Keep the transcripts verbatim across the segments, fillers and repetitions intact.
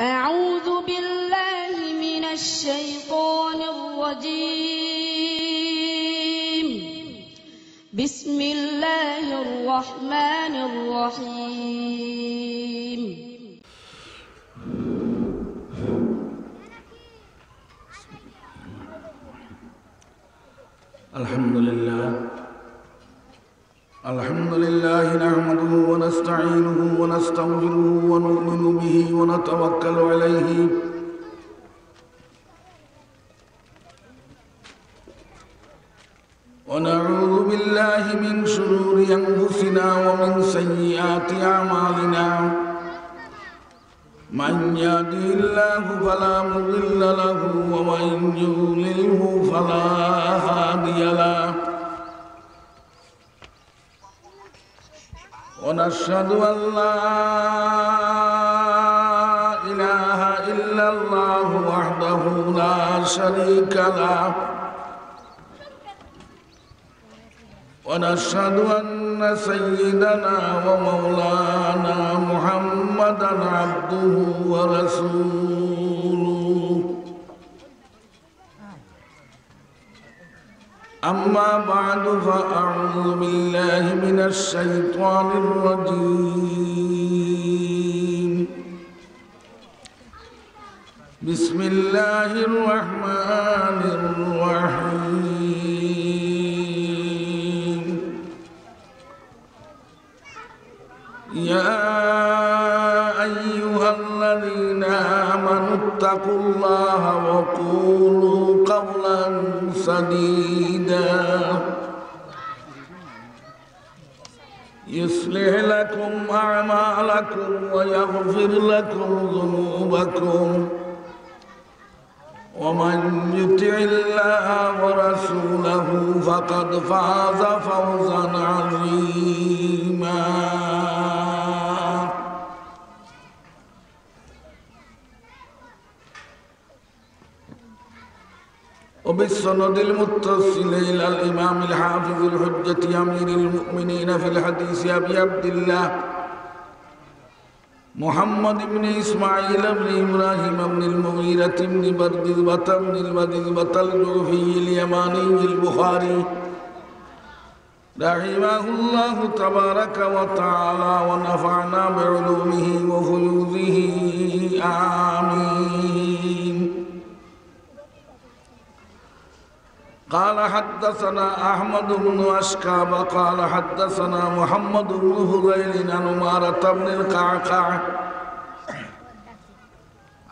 أعوذ بالله من الشيطان الرجيم. بسم الله الرحمن الرحيم. الحمد لله. الحمد لله نحمده ونستعينه ونستغفره ونؤمن به ونتوكل عليه. ونعوذ بالله من شرور أنفسنا ومن سيئات أعمالنا. من يهده الله فلا مضل له ومن يضلله فلا هادي له. ونشهد أن لا إله إلا الله وحده لا شريك له. ونشهد أن سيدنا ومولانا محمدا عبده ورسوله. أما بعد، فأعوذ بالله من الشيطان الرجيم. بسم الله الرحمن الرحيم. يا أيها الذين آمنوا اتقوا الله وقولوا قولا سديدا يصلح لكم أعمالكم ويغفر لكم ذنوبكم ومن يطع الله ورسوله فقد فاز فوزا عظيما. وبالسند المتصل إلى الإمام الحافظ الحجة أمير المؤمنين في الحديث أبي عبد الله محمد بن إسماعيل بن إبراهيم بن المغيرة بن بردزبة بن البدزبة الجعفي اليماني البخاري رحمه الله تبارك وتعالى ونفعنا بعلومه وفيوضه. آمين. قال حدثنا أحمد بن أشكاب قال حدثنا محمد بن فضيل عن عمارة بن القعقاع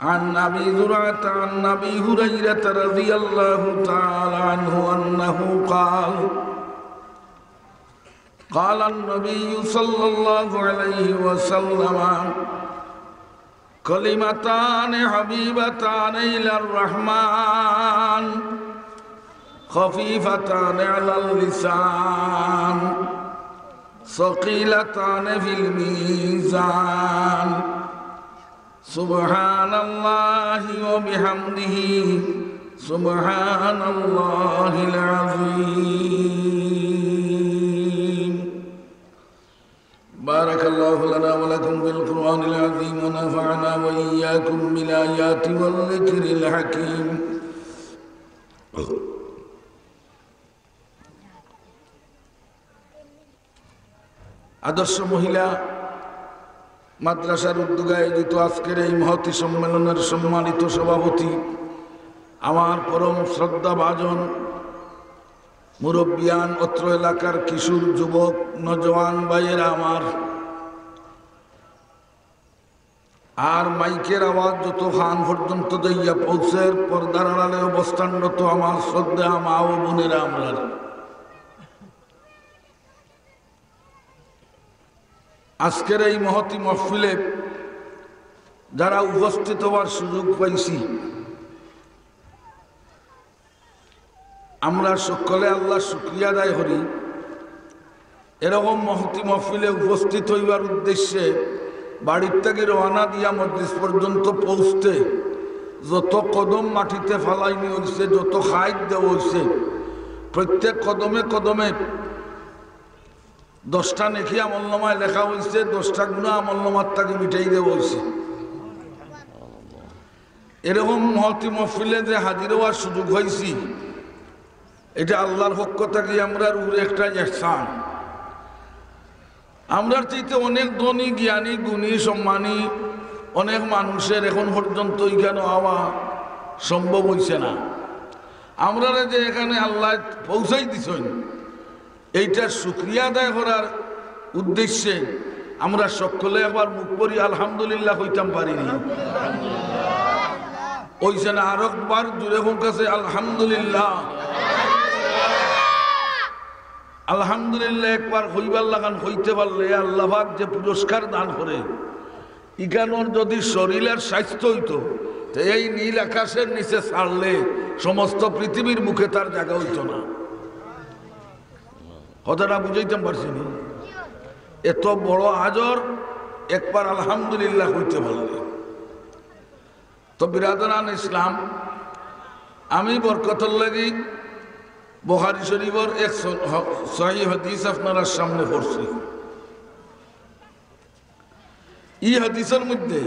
عن أبي زرعة عن أبي هريرة رضي الله تعالى عنه أنه قال: قال النبي صلى الله عليه وسلم: كلمتان حبيبتان إلى الرحمن، خفيفتان على اللسان، ثقيلتان في الميزان. سبحان الله وبحمده، سبحان الله العظيم. بارك الله لنا ولكم في القرآن العظيم ونفعنا وإياكم بالآيات والذكر الحكيم. আদর্শ মহিলা মাদ্রাসার উদ্যোগে আয়োজিত আজকের এই মহতী সম্মেলনের সম্মানিত সভাপতি, আমার পরম শ্রদ্ধাভাজন মুরব্বিয়ান, অত্র এলাকার কিশোর, যুবক, নওজোয়ান ভাইয়েরা আমার, আর মাইকের আওয়াজ যত কান পর্যন্ত যাইয়া পৌঁছের, পর্দার আড়ালে অবস্থানরত আমার শ্রদ্ধা মা ও বোনেরা, আমরার আজকের এই মহতী মহফিলে যারা উপস্থিত হওয়ার সুযোগ পাইছি, আমরা সকলে আল্লাহর শুকরিয়া আদায় করি। এরকম মহতী মহফিলে উপস্থিত হইবার উদ্দেশ্যে বাড়ির থাকি রওয়ানা দিয়া মজলিস পর্যন্ত পৌঁছতে যত কদম মাটিতে ফালাইনি হইছে, যত খাইদ দেওয়া হইছে, প্রত্যেক কদমে কদমে দশটা নেকি আমলনামায় লেখা হইছে, দশটা গুনাহ আমলনামার থাকি মিটাই দেওয়া হইছে। এরকম মহতী মহফিলে যে হাজির অওয়ার সুযোগ পাইছি, ইটা আল্লার পক্ষ থাকি আমরার উপরে একটা ইহসান। আমরার চাইতে অনেক ধনী, জ্ঞানী, গুণী, সম্মানী অনেক মানুষের এখন পর্যন্ত ইখানো আওয়া সম্ভব অইছে না। আমরারে যে এখানে আল্লায় পৌঁছাই দিছইন, এইটার শুকরিয়া আদায় করার উদ্দেশ্যে আমরা সকলে একবার মুখ ভরি আলহামদুলিল্লাহ কইতাম পারি নি? অইছে না? আরো একবার জোরে কউক্কা ছে আলহামদুলিল্লাহ। আলহামদুলিল্লাহ একবার কইবার লাখান কইতে পারলে আল্লাহ পাক যে পুরস্কার দান করে, ইখানোর যদি শরীরের স্বাস্থ্য অইতো, তে এই নীল আকাশের নিচে ছাড়লে সমস্ত পৃথিবীর বুকে তার জাগা অইতো না। কথাটা বুঝাইতাম পারছি নি? এত বড় আজর একবার আলহামদুলিল্লাহ কইতে পারলে। তো বিরাদরান ইসলাম, আমি বরকতর লাগি বুখারী শরীফর এক স-, হ-, সহিহ হাদিস আপনারার সামনে পড়ছি। ই হাদিসর মধ্যে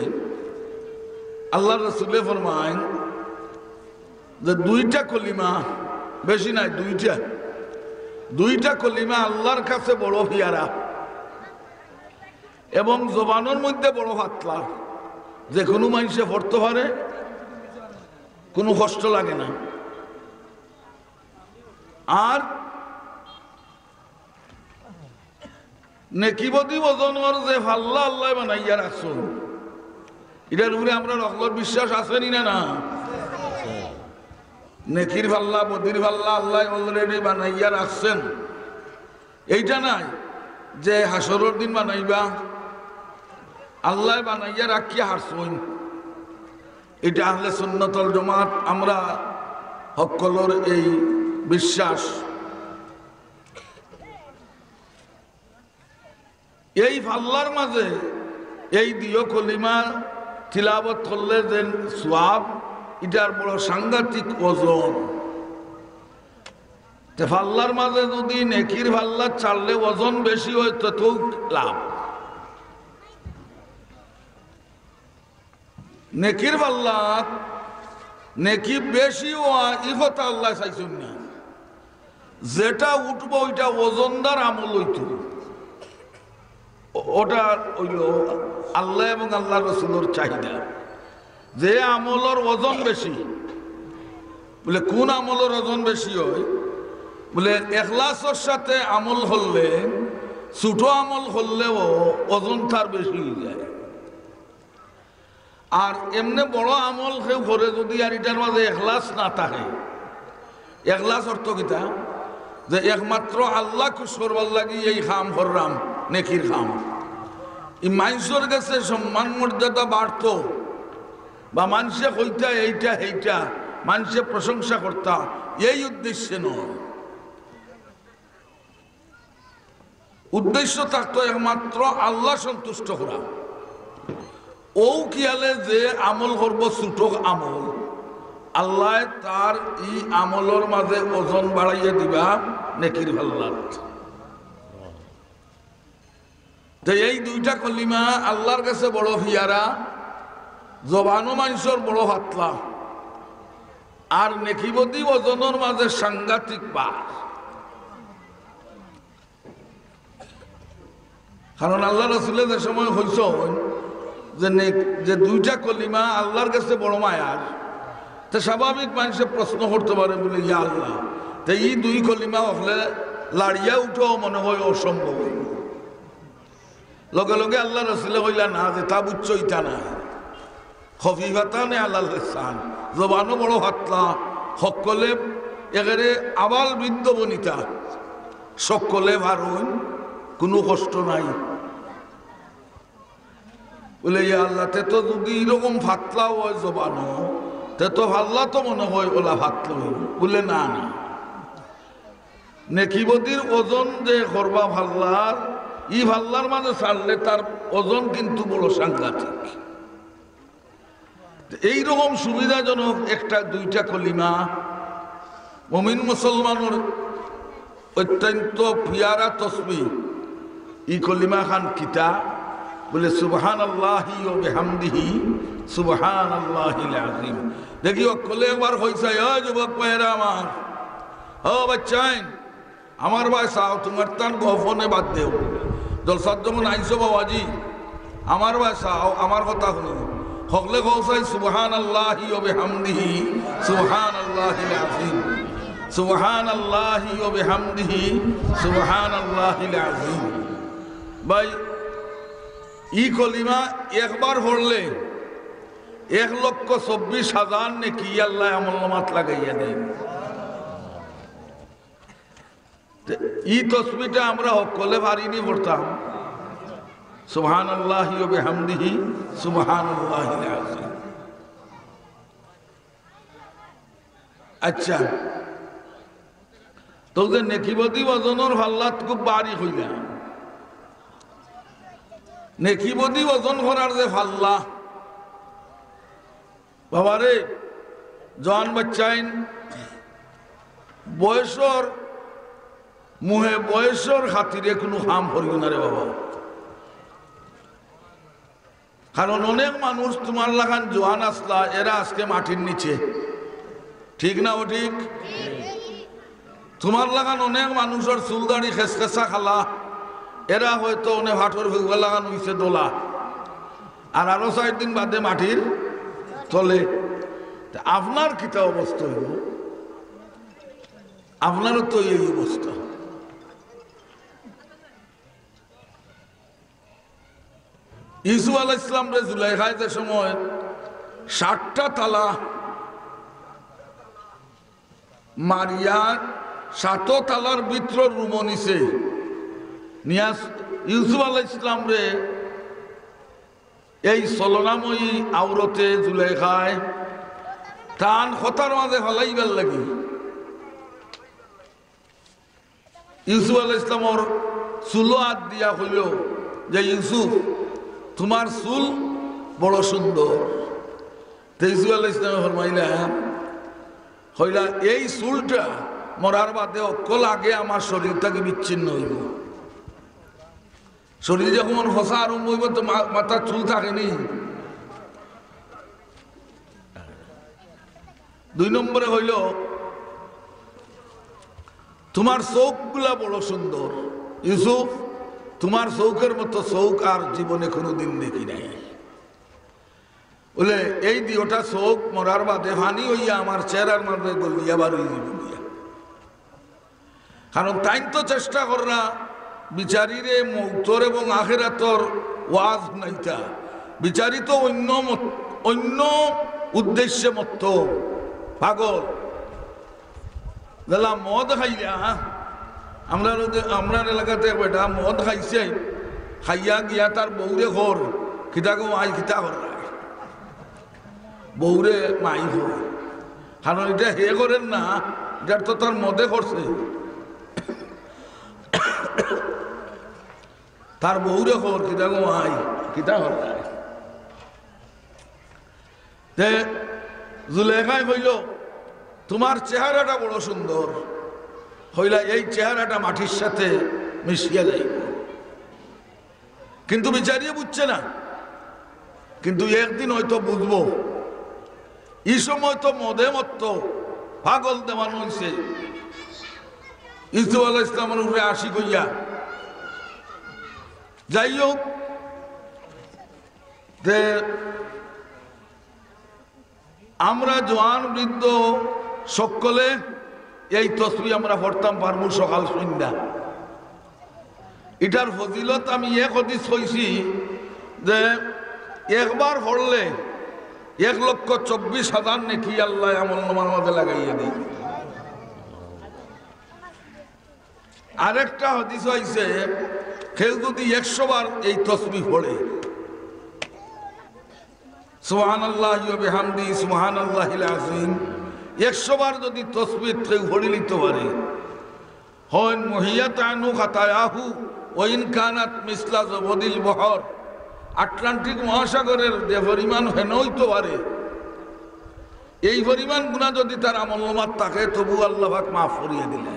আল্লার রসুলে ফরমাইন যে দুইটা কলিমা, বেশি নায়, দুইটা, দুইটা কলিমা আল্লার কাছে বড় পিয়ারা এবং জবানর মধ্যে বড় পাতলা, যে কুনু মানষে পড়তো পারে, কুনু কষ্ট লাগে না। আর নেকিবদি ওজনর যে পাল্লা আল্লায় বানাইয়া রাখছইন, ইটার উপরে আমরার হকলর বিশ্বাস আছে নি না, না? নেকির পাল্লা, বদির পাল্লা আল্লায় already বানাইয়া রাখছইন। এইটা নায় যে হাশরর দিন বানাইবা, আল্লায় বানাইয়া রাখিয়া হারছইন। ইটা আহলে সুন্নাত ওয়াল জামাত আমরা হকলর এই বিশ্বাস। এই পাল্লার মাঝে এই দুইও কলিমা তিলাওয়াত করলে যে সওয়াব, ইটার বড় সাংঘাতিক ওজন। তে পাল্লার মাঝে যদি নেকির পাল্লা চাড়লে ওজন বেশি অয়, ততউ লাভ। নেকির পাল্লাত নেকি বেশি অওয়া, ই কথা আল্লায় চাইছইন না। যেটা উঠবো, ওইটা ওজনদার আমল অইতো। ও-, ওটা অইলো আল্লাহ এবং আল্লাহর রসুলর চাহিদা। যে আমলর ওজন বেশি, বুলে, কুন আমলর ওজন বেশি অয়? বুলে, এখলাসর সাথে আমল করলে, ছোট আমল করলেও ওজন তার বেশি অইযায়। আর এমনে বড় আমল কেউ করে যদি আর ইটার মাঝে এখলাস না থাকে, এখলাস অর্থ কিতা? যে একমাত্র আল্লাহ খুশ করবার লাগি এই কাম কররাম, নেকির কাম। ই মানষর গেছে সম্মান মর্যাদা বাড়তো, বা মানষে কইতা এইটা হেইটা, মানষে প্রশংসা করতা, এই উদ্দেশ্যে নয়। উদ্দেশ্য থাকতো একমাত্র আল্লাহ সন্তুষ্ট করা। অউ খিয়ালে যে আমল করবো, ছোটক আমল, আল্লায় তার ই আমলর মাঝে ওজন বাড়াইয়া দিবা নেকির পাল্লাত। তো এই দুইটা কলিমা আল্লাহর কাছে বড় পিয়ারা, জবানো মানষর বড় পাতলা, আর নেকিবদি ওজনর মাঝে সাংঘাতিক বার। কারণ আল্লাহ রসুলে যে সময় কইছইন যে নে-, যে দুইটা কলিমা আল্লাহর কাছে বড় মায়ার, তো স্বাভাবিক মানষে প্রশ্ন করতো পারে বুলে, "ইয়া আল্লাহ, তো ই দুই কলিমা অকলে লাড়িয়া উঠাও মনে অয় অসম্ভব অইবো।" লগে লগে আল্লাহ রসুলে কইলা, "না, যেটা বুঝছো ইটা না।" খফিফাতানে আলাল লিসান, জবানো বড় পাতলা, হকলে একেবারে আবাল বৃদ্ধ বনিতা, সকলে পারইন, কুনু কষ্ট নাই। বুলে, "ইয়া আল্লাহ, তে তো যুদি ইরকম পাতলা অয় জবানো, তে তো পাল্লা তো মনে অয় অলা পাতলা অইবো।" বুলে, "না, না, নেকিবদির ওজন যে করবা পাল্লার, ই পাল্লার মাঝে ছাড়লে তার ওজন কিন্তু বড় সাংঘাতিক।" এইরকম সুবিধাজনক একটা দুইটা কলিমা, মুমিন মুসলমানর অত্যন্ত পিয়ারা তসবিহ। ই কলিমা খান কিতা? বুলে, "সুবহানাল্লাহি ওয়া বিহামদিহি সুবহানাল্লাহিল আযীম। দেখি, হক্কলে একবার কইছাই, ও যুবক ভাইরা আমার, ও বাচ্চাইন, আমার বায় চাও, তুমার তান গফ অনে বাদ দেও। জলসাত যখন আইছো বাবাজি, আমার বায় চাও, আমার কথা হুনো। হকলে কওছাই, সুবহানাল্লাহি ওয়া বিহামদিহি, সুবহানাল্লাহিল আযীম, সুবহানাল্লাহি ওয়া বিহামদিহি, সুবহানাল্লাহিল আযীম। ভাই, ই কলিমা একবার পড়লে এক লক্ষ চব্বিশ হাজার নেকি আল্লায় আমলনামাত লাগাইয়া দেইন। তে ই তসবিটা আমরা হক্কলে পারিনি পড়তাম? সুবহানাল্লাহি ওয়া বিহামদিহি, সুবহানাল্লাহিল আযীম। আচ্ছা, তো যে নেকিবদি ওজনর ফাল্লাত খুব ভারি কইলা, নেকিবদি ওজন করার যে ফাল্লা, বাবারে, জোয়ান বাচ্চাইন, বয়সর মুহে, বয়সর খাতিরে কুনু কাম করিও না রে বাবা। কারণ অনেক মানুষ তুমার লাখান জোয়ান আছলা, এরা আজকে মাটির নিচে। ঠিক না অঠিক? তুমার লাখান অনেক মানুষর চুলদাড়ি খেসখেসা কালা, এরা হয়তো অনে ফাটর ফেউকা লাখান অইছে দলা, আর আরো চাইর দিন বাদে মাটির তলে। তে আপনার কিতা অবস্থা অইবো? আপনারও তো এই অবস্থা। ইউসুফ আলাইহিস সালামরে জুলাইখায় যে সময় সাতটা তালা মারিয়া, সাত তালার ভিতরর রুমো নিছে, নিয়া ইউসুফ আলাইহিস সালামরে এই ছলনাময়ী আওরতে জুলাইখায় তান কথার মাঝে ফালাইবার লাগি ইউসুফ আলাইহিস সালামর চুলো আত দিয়া কইল যে, "ইউসুফ, তুমার চুল বড় সুন্দর।" তে ইউসুফ আলাইহিস সালামে ফরমাইলা, কইলা, "এই চুলটা মরার বাদে হক্কল আগে আমার শরীর থাকি বিচ্ছিন্ন অইবো।" শরীর যখন ফসা আরম্ভ অইবো, তো মা-, মাথার চুল থাকে নি। দুই নম্বরে কইল, "তুমার চউখগুলা বড় সুন্দর। ইউসুফ, তুমার চউখর মতো চউখ আর জীবনে কুনুদিন দেখি নাই।" বলে, "এই দুইটা চউখ মরার বাদে পানি অইয়া আমার চেহারার মাঝে গলিয়া বার অইযিবো গিয়া।" কারণ তাইন তো চেষ্টা কররা বিচারীরে মৌতর এবং আখেরাতর ওয়াজ হুনাইতা। বিচারী তো অন্য মত-, অন্য উদ্দেশ্যে মত্ত, পাগল। যেলা মদ খাইয়া, আমরার ওদে-, আমরার এলাকাত এক বেটা মদ খাইছে, খাইয়া গিয়া তার বউরে কর, "কিতা গো মাই, কিতা কররায়?" বউরে মাই কর। কারণ ইটা হে করের না, ইটা তো তার মদে করছে। তার বউরে কর, "কিতা গো মাই, কিতা কররায়?" তে জুলেখায় কইল, "তুমার চেহারাটা বড় সুন্দর।" কইলা, "এই চেহারাটা মাটির সাথে মিশিয়া যাইবো।" কিন্তু বিচারিয়ে বুঝছে না, কিন্তু একদিন হয়তো বুঝবো। ই সময় তো মদে মত্ত, পাগল দেওয়ানো হইছে ইউসুফ আলাইহিস সালামের উপরে আশিক হইয়া। যাই হোক, তে আমরা জোয়ান বৃদ্ধ সকলে এই তসবি আমরা পড়তাম পারমু সকাল সন্ধ্যা। ইটার ফজিলত আমি এক হাদিস কইছি যে একবার পড়লে এক লক্ষ চব্বিশ হাজার নেকি আল্লাহ আমল নামার মাঝে লাগাইয়া দেয়। আরেকটা হাদিস আইছে, কেউ যদি একশো বার এই তসবি পড়ে, সুবহানাল্লাহি ওয়া বিহামদি, সুবহানাল্লাহিল আযীম, একশো বার যদি তসবি কেউ পড়ি নিতে পারে, হইন মুহিয়াত আনহু খাতায়াহু ওয়া ইন কানাত মিসলা জবদিল বহর, আটলান্টিক মহাসাগরের যে পরিমাণ ফেনা হইতে পারে, এই পরিমাণ গুনাহ যদি তার আমল নামাত থাকে, তবু আল্লাহ পাক মাফ করিয়া দিলে।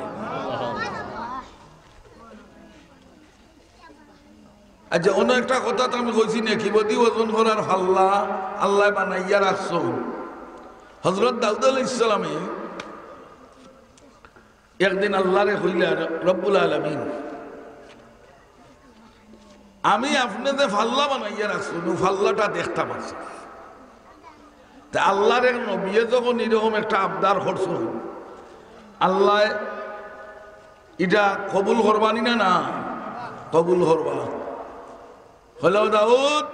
আচ্ছা, অন্য একটা কথা তো আমি কইছি, নেকিবদি ওজন করার ফাল্লা আল্লায় বানাইয়া রাখছইন। হযরত দাউদ আলাইহিস সালামে একদিন আল্লারে কইলা, "রব্বুল আলামিন, আমি আপনে যে ফাল্লা বানাইয়া রাখছইন, অউ ফাল্লাটা দেখতাম আছে।" তে আল্লার এক নবিয়ে যখন ইরকম একটা আবদার করছইন, আল্লায় ইটা কবুল করবা নি না? না, কবুল করবা। কইলা, "দাউদ,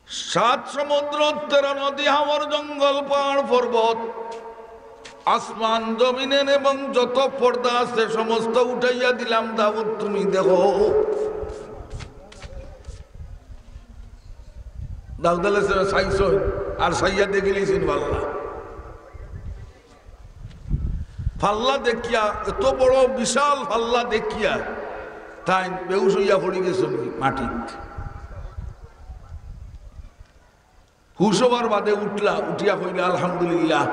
সাত সমুদ্র, তেরো নদী, হাওর, জঙ্গল, পাহাড়, পর্বত, আসমান, জমিনের এবং যত পর্দা আছে সমস্ত উঠাইয়া দিলাম, দাউদ তুমি দেখো।" দাউদ আলাইহিস সালাম চাইছইন, আর চাইয়া দেখিলিছইন ফাল্লা। ফাল্লা দেখিয়া, এত বড় বিশাল ফাল্লা দেখিয়া তাইন বেহুশ অইয়া পড়ি গেছইন মাটিত। হুশ অওয়ার বাদে উঠলা, উঠিয়া কইলা, "আলহামদুলিল্লাহ,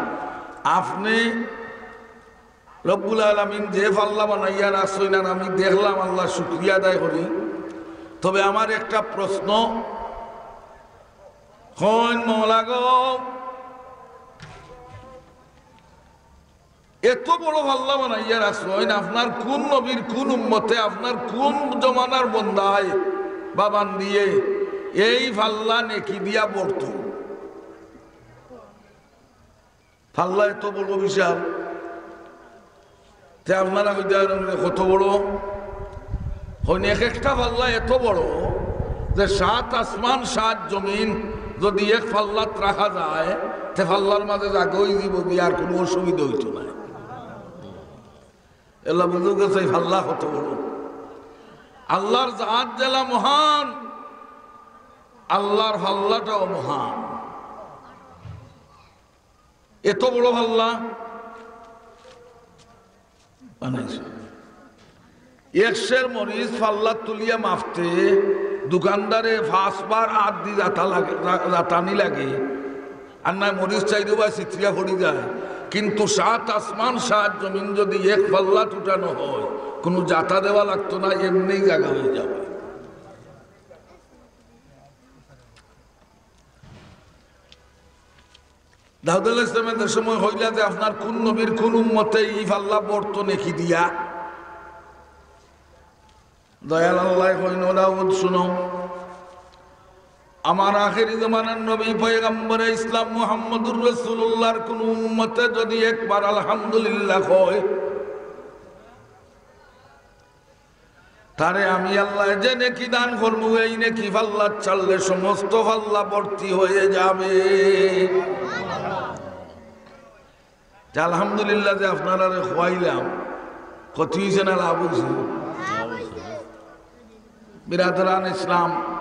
আপনে রব্বুল আলামিন যে ফাল্লা বানাইয়া রাখছইন, আর আমি দেখলাম, আল্লার শুকরিয়া আদায় করি। তবে আমার একটা প্রশ্ন, কইন মওলা গো, এত বড় ফাল্লা বানাইয়া রাখছইন, আপনার কুন নবীর কুন উম্মতে, আপনার কুন জমানার বন্দায় বা বান্দিয়ে এই ফাল্লা নেকি দিয়া ভরতো?" ফাল্লা এত বড় বিশাল। তে আপনারা কইতা পারইন, "কত বড়?" কইন, এক একটা ফাল্লা এত বড় যে সাত আসমান, সাত জমিন যদি এক ফাল্লাত রাখা যায়, তে ফাল্লার মাঝে জাগা অইযিবো, আর কুনু অসুবিধা অইতো নায়। এলা বুঝো গেছে এই ফাল্লা কত বড়। আল্লার জাত যেলা মহান, আল্লার ফাল্লাটাও মহান। এত বড় ফাল্লা বানাইছে। এক সের মরিচ ফাল্লাত তুলিয়া মাপতে দোকানদারে পাঁচবার আত দি জাতা লাগে, জা-, জাতানি লাগে। আর নায় মরিচ চাইরোবায় ছিতরিয়া পড়ি যায়। কিন্তু সাত আসমান, সাত জমিন যদি এক ফাল্লাত উঠানো হয়, কুনু জাতা দেওয়া লাগতো না, এমনেই জাগা অইযাবে। দাউদ আলাইহিস সালামে যে সময় কইলা যে, "আপনার কুন নবীর কুন উম্মতে ই ফাল্লা ভরতো নেকি দিয়া?" দয়াল আল্লায় কইন, "ও দাউদ, শুনো, আমার আখেরি জমানার নবী পয়গম্বরে ইসলাম মুহাম্মদুর রাসূলুল্লাহর কুনু উম্মতে যদি একবার আলহামদুলিল্লাহ কয়, তারে আমি আল্লায় যে নেকি দান করমু, এই নেকি ফাল্লাত ছাড়লে সমস্ত ফাল্লা ভর্তি অইযাবে।" তে আলহামদুলিল্লাহ যে আপনারারে খুয়াইলাম, ক্ষতি অইছে না লাভ অইছে? বিরাদরান ইসলাম,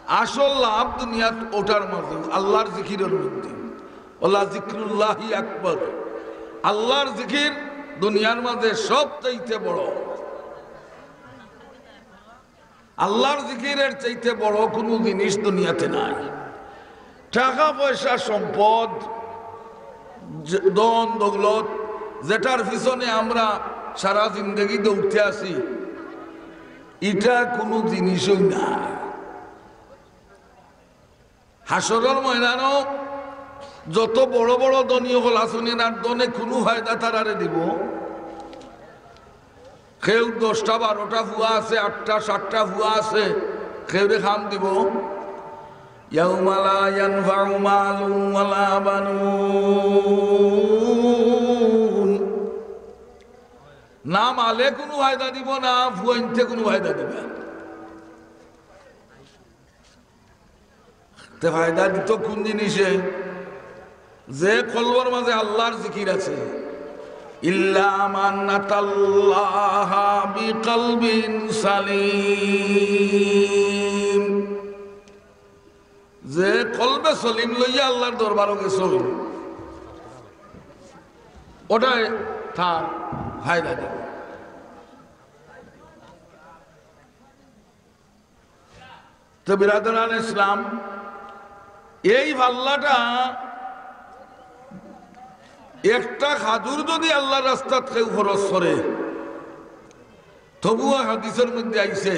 আসল লাভ দুনিয়াত অটার মাঝে, আল্লার জিকিরর মধ্যে। ওয়ালা জিকরুল্লাহি আকবার। আল্লার জিকির দুনিয়ার মাঝে সব চাইতে বড়। আল্লার জিকিরের চাইতে বড় কুনু জিনিস দুনিয়াতে নাই। টাকা পয়সা, সম্পদ, যে-, ধন দৌলত, যেটার পিছনে আমরা সারা জিন্দেগি দৌড়তে আছি, ইটা কুনু জিনিসই না। হাশরর ময়দানো যত বড় বড় ধনী অকল আছইন, আর ধনে কুনু ফায়দা তারারে দিবো? কেউর দশটা বারোটা ফুয়া আছে, আটটা সাতটা ফুয়া আছে, কেউরে কাম দিবো? ইয়াউমা লা ইয়ানফাউ মালুন ওয়ালা বানুন। না মালে কুনু ফায়দা দিবো, না ফুয়াইন্তে কুনু ফায়দা দিবো। তে ফায়দা দিতো কুন জিনিসে? যে কলবর মাঝে আল্লার জিকির আছে। ইল্লা মান আতাল্লাহা বিকলবিন সালিম। যে কলবে সলিম লইয়া আল্লার দরবারো গেছে, ওটায় তার ফায়দা দিবো। তো বিরাদরান ইসলাম, এই ফাল্লাটা একটা খাজুর যদি আল্লার রাস্তাত কেউ খরচ করে, তবুও হাদিসর মধ্যে আইছে,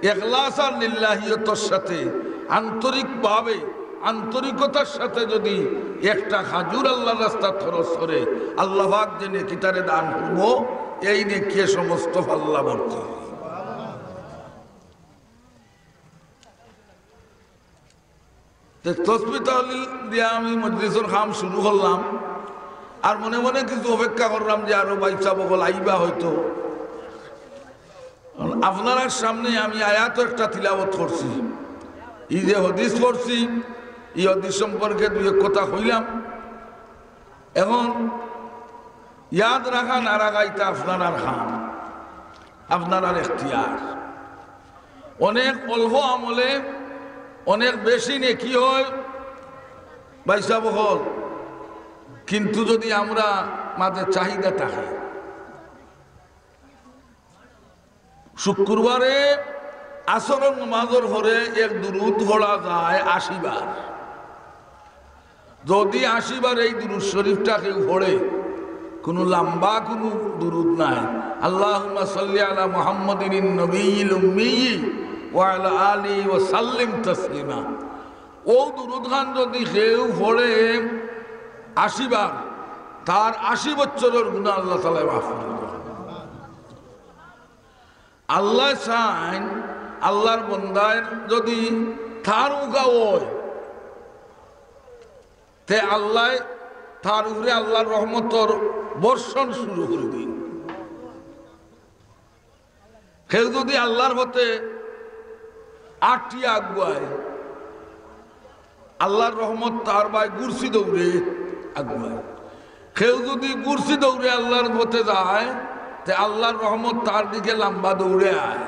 ইখলাস আর লিল্লাহিয়তর সাথে, আন্তরিকভাবে, আন্তরিকতার সাথে যদি একটা খাজুর আল্লাহর রাস্তাত খরচ করে, আল্লাহ পাক যে নেকি তারে দান করবো, এই নেকিয়ে সমস্ত পাল্লা ভর্তি। তে তসবি তাহলিল দিয়া আমি মজলিসর কাম শুরু করলাম, আর মনে মনে কিছু অপেক্ষা করলাম যে আরো ভাইসাব অকল আইবা হয়তো। আপনারার সামনে আমি আয়াত একটা তিলাওয়াত করছি, এই যে হাদিস পড়ছি, এই হাদিস সম্পর্কে দুই এক কথা কইলাম। এখন ইয়াদ রাখা না রাখা ইটা আপনারার কাম, আপনারার এখতিয়ার। অনেক অল্প আমলে অনেক বেশি নেকি হয়, ভাইসাব অকল, কিন্তু যদি আমরা মাঝে চাহিদা থাকে, শুক্রবারে আসরর নামাজর পরে এক দুরুদ পড়া যায় আশি বার। যদি আশি বার এই দুরুদ শরীফটা কেউ পড়ে, কোনো লম্বা কোনো দুরুদ নাই, আল্লাহুম্মা সাল্লি আলা মুহাম্মাদিন নবিয়্যিল উম্মিয়্যি ওয়া আলা আলিহি ওয়া সাল্লিম তাসলিমা। ও দুরুদ খান যদি কেউ পড়ে আশি বার, তার আশি বছরর গুনাহ আল্লাহ তাআলায় মাফ করে দেন। আল্লায় চাইন, আল্লাহর বন্দায় যদি তার উগা হয়, তে আল্লায় তার উপরে আল্লাহর রহমতর বর্ষণ শুরু করি দেইন। কেউ যদি আল্লাহর পথে আটিয়া আগুয়ায়, আল্লাহর রহমত তার বায় গুরসি দৌড়ে আগুয়ায়। কেউ যদি গুরসি দৌড়ে আল্লাহর পথে যায়, তে আল্লাহর রহমত তার দিকে লম্বা দৌড়ে আয়।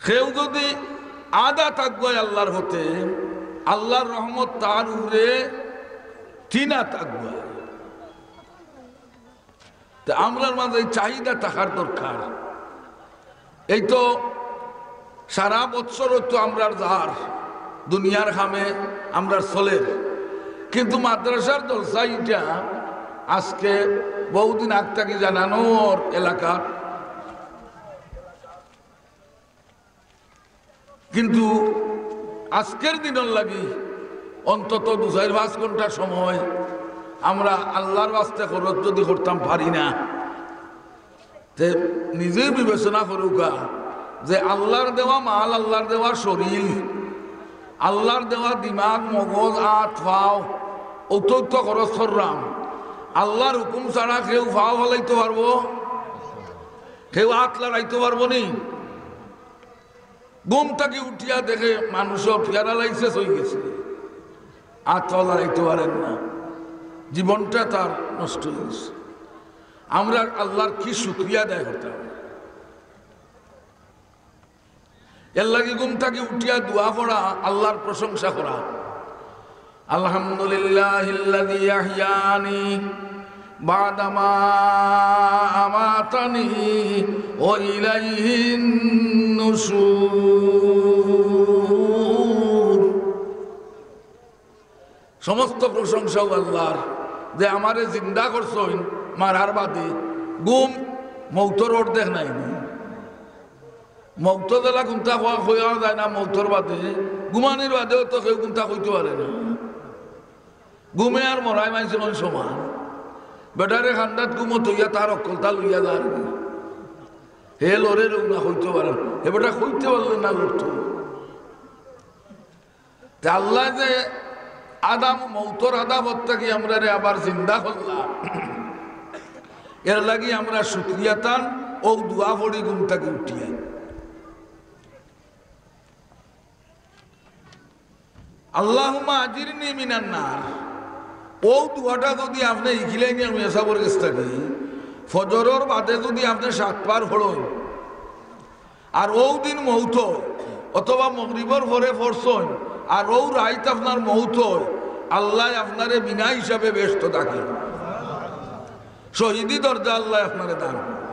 কেউ যদি আধা আগুয়ায় আল্লাহর পথে, আল্লাহর রহমত তার উপরে তিন আত আগুয়ায়। তে আমরার মাঝে এই চাহিদা থাকার দরকার। এই তো সারা বছর তো আমরার যার দুনিয়ার কামে আমরার চলের, কিন্তু মাদ্রাসার জলসা ইটা আজকে বহুদিন আগ থাকি জানানোর এলাকার, কিন্তু আজকের দিনর লাগি অন্তত দু চাইর পাঁচ ঘন্টা সময় আমরা আল্লাহর ওয়াস্তে খরচ যদি করতাম পারি না, তে নিজেই বিবেচনা করুকা যে আল্লাহর দেওয়া মাল, আল্লাহর দেওয়া শরীর, আল্লাহর দেওয়া দিমাগ, মগজ, আত, পাও, অত অত খরচ করলাম। আল্লাহর হুকুম ছাড়া কেউ পাও ফালাইতো পারবো? কেউ আত লড়াইতো পারবো নি? ঘুম থাকি উঠিয়া দেখে মানুষ প্যারালাইসিস অইগেছে, আত লড়াইতো পারের না, জীবনটা তার নষ্ট অইগেছে। আমরা আল্লাহর কি শুকরিয়া আদায় করতাম? এর লাগি ঘুম থাকি উঠিয়া দোয়া পড়া, আল্লাহর প্রশংসা করা। আলহামদুলিল্লাহিল্লাযী আহইয়ানি বা'দা মা আমাতানি ওয়া ইলাইহিন নুশুর। সমস্ত প্রশংসাও আল্লাহর, যে আমারে জিন্দা করছইন মারার বাদে। ঘুম মৌতর অর্ধেক নায়নি। মৌত যেলা কুন্তা কওয়া, কওয়া যায় না মৌতর বাদে, ঘুমানির বাদেও তো কেউ কুন্তা কইতো পারে না। ঘুমে আর মরায় মানষে অইন সমান। বেটারে কান্দাত ঘুমো থইয়া তার অক্কলতা লইয়া যার। হে লড়ের না, কইতো পারে না। হে বেটা কইতে পারলে না লড়তো। তে আল্লায় যে আদাব, মৌতর আদাবত থাকি আমরারে আবার জিন্দা করলা, এর লাগি আমরা শুকরিয়া তান, অউ দোয়া পড়ি ঘুম থাকি উঠিয়া। আল্লাহুম্মা আজিরনি মিনান নার। অউ দোয়াটা যদি আপনে হিকিলাইন মিয়া সাবর গেছ থাকি, ফজরর বাদে যদি আপনে সাত বার পড়ইন, আর অউ দিন মউত অয়, অথবা মগরিবর পরে পড়ছইন, আর অউ রাইত আপনার মউত অয়, আল্লায় আপনারে বিনা হিসাবে বেহেস্তো দাখিল করবা। শহীদি দরজা আল্লায় আপনারে দান করবা।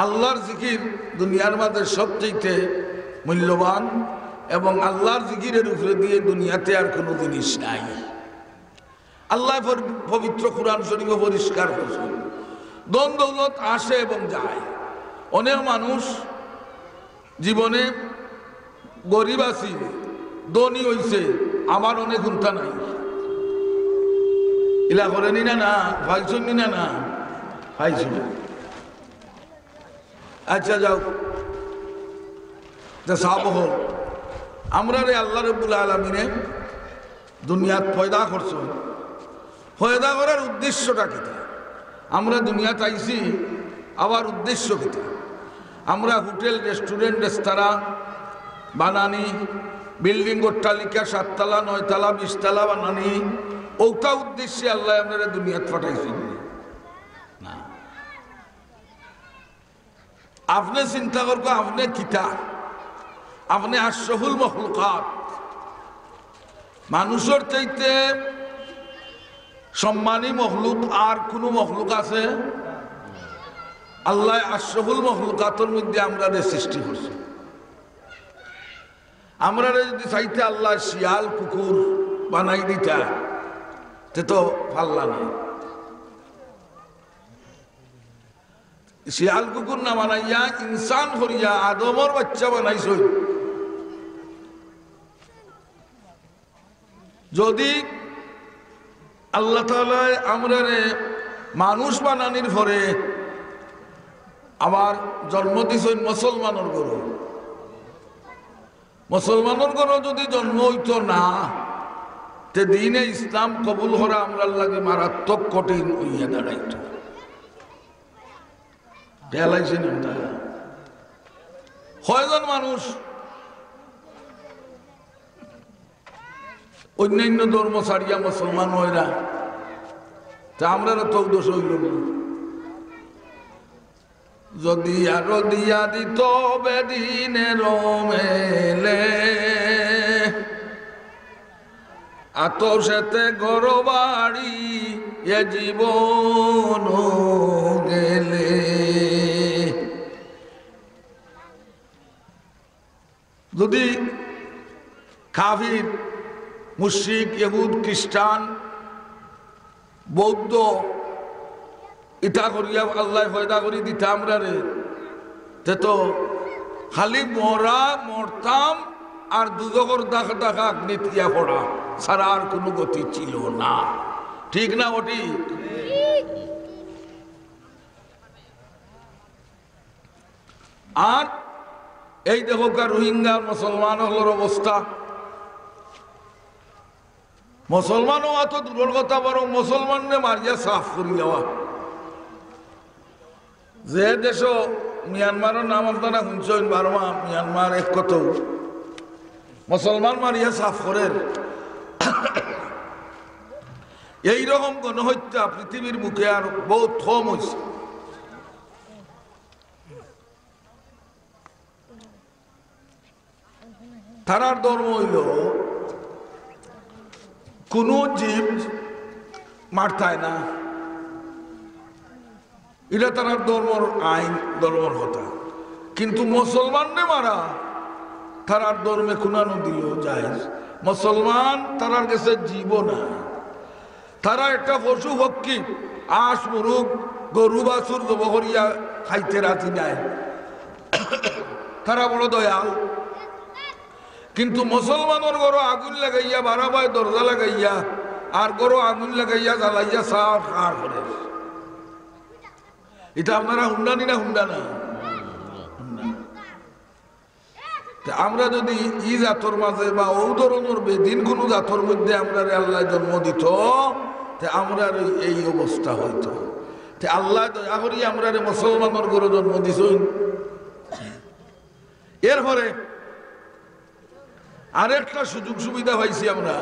আল্লাহর জিকির দুনিয়ার মাঝে সবচাইতে মূল্যবান, এবং আল্লাহর জিকিরের উপরে দিয়া দুনিয়াতে আর কুনু জিনিস নাই। আল্লায় পর-, পবিত্র কোরআন শরীফো পরিষ্কার করছইন, ধন দৌলত আসে এবং যায়। অনেক মানুষ জীবনে গরিব আছিল, ধনী অইছে, আবার অনেক হুনতা নাই। ইলা করেনি না, না? পাইছইন নি না, না? পাইছইন। আচ্ছা, যাও। তে সাব অকল, আমরারে আল্লাহ রাব্বুল আলামিনে দুনিয়াত পয়দা করছইন। পয়দা করার উদ্দেশ্যটা কিতা? আমরা দুনিয়াত আইছি, আবার উদ্দেশ্য কিতা? আমরা হোটেল, রেস্টুরেন্ট, রেস্তোরাঁ বানানি, বিল্ডিং, অট্টালিকা, সাততলা, নয়তলা, বিশতলা বানানি, অউটা উদ্দেশ্যে আল্লায় আমরারে দুনিয়াত পাঠাইছইন নি? না। আপনে চিন্তা করবা, আপনে কিতা? আপনে আশরাফুল মখলুকাত। মানুষর চাইতে সম্মানী মখলুক আর কুনু মখলুক আছে? আল্লায় আশরাফুল মখলুকাতর মধ্যে আমরারে সৃষ্টি করছইন। আমরারে যদি চাইতে আল্লায় শিয়াল কুকুর বানাই দিতা, তে তো পারলা না। শিয়াল কুকুর না বানাইয়া ইনসান করিয়া আদমর বাইচ্চা বানাইছইন। যদি আল্লাহ তাআলায় আমরারে মানুষ বানানির পরে আবার জন্ম দিছইন মুসলমানর ঘরো, মুসলমানর ঘরো যদি জন্ম অইতো না, তে দ্বীনে ইসলাম কবুল করা আমরার লাগি মারাত্মক কঠিন অইয়া দাঁড়াইতো। খেয়াল আইছে নি আপনারা? কয়জন মানুষ অন্যান্য ধর্ম ছাড়িয়া মুসলমান অইরা? তে আমরারও তো অউ দশা অইলো না। যদি আরো দিয়া দিত বেদিনের মেলে, আতশেতে ঘর বাড়ি এ জীবন গেলে। যদি কাফির, মুশরিক, ইহুদ, খ্রিস্টান, বৌদ্ধ, ইতা করিয়া আল্লায় পয়দা করি দিতা আমরারে, তে তো খালি মরা, মরতাম আর দুজখর দাগ দাগা আগ্নিত গিয়া পড়া ছাড়া আর কুনু গতি ছিল না। ঠিক না বেঠিক? আর এই দেখউক্কা রোহিঙ্গা মুসলমান অকলর অবস্থা। মুসলমান অওয়া তো দূরর কথা, বরং মুসলমানরে মারিয়া সাফ করি দেওয়া। যে দেশো, মিয়ানমারর নাম আপনারা হুনছইন, বার্মা, মিয়ানমার এক কথা, মুসলমান মারিয়া সাফ করের। এই রকম গণহত্যা পৃথিবীর বুকে আর বউত কম অইছে। তারার ধর্ম অইলো কুনু জীব মারতায় না, ইটা তারার ধর্মর আইন, ধর্মর কথা। কিন্তু মুসলমানরে মারা তারার ধর্মে কুনানো দিলেও জায়েজ। মুসলমান তারার গেছে জীবও না। তারা একটা পশু পক্ষী, আঁশ, মুরুগ, গরু, বাছুর জবো করিয়া খাইতে রাজি নায়। তারা বড় দয়াল। কিন্তু মুসলমানর ঘরো আগুন লাগাইয়া, বারাবায় দরজা লাগাইয়া, আর ঘরো আগুন লাগাইয়া জ্বালাইয়া সাফ খার করে। ইটা আপনারা হুনরা নি না হুনরা না? তে আমরা যদি ই জাতর মাঝে বা অউ ধরনর বেদিন কুনু জাতর মধ্যে আমরারে আল্লায় জন্ম দিত, তে আমরার এই, এই অবস্থা অইতো। তে আল্লায় দয়া করি আমরারে মুসলমানর ঘরো জন্ম দিছইন। এরপরে আরেকটা সুযোগ সুবিধা পাইছি আমরা।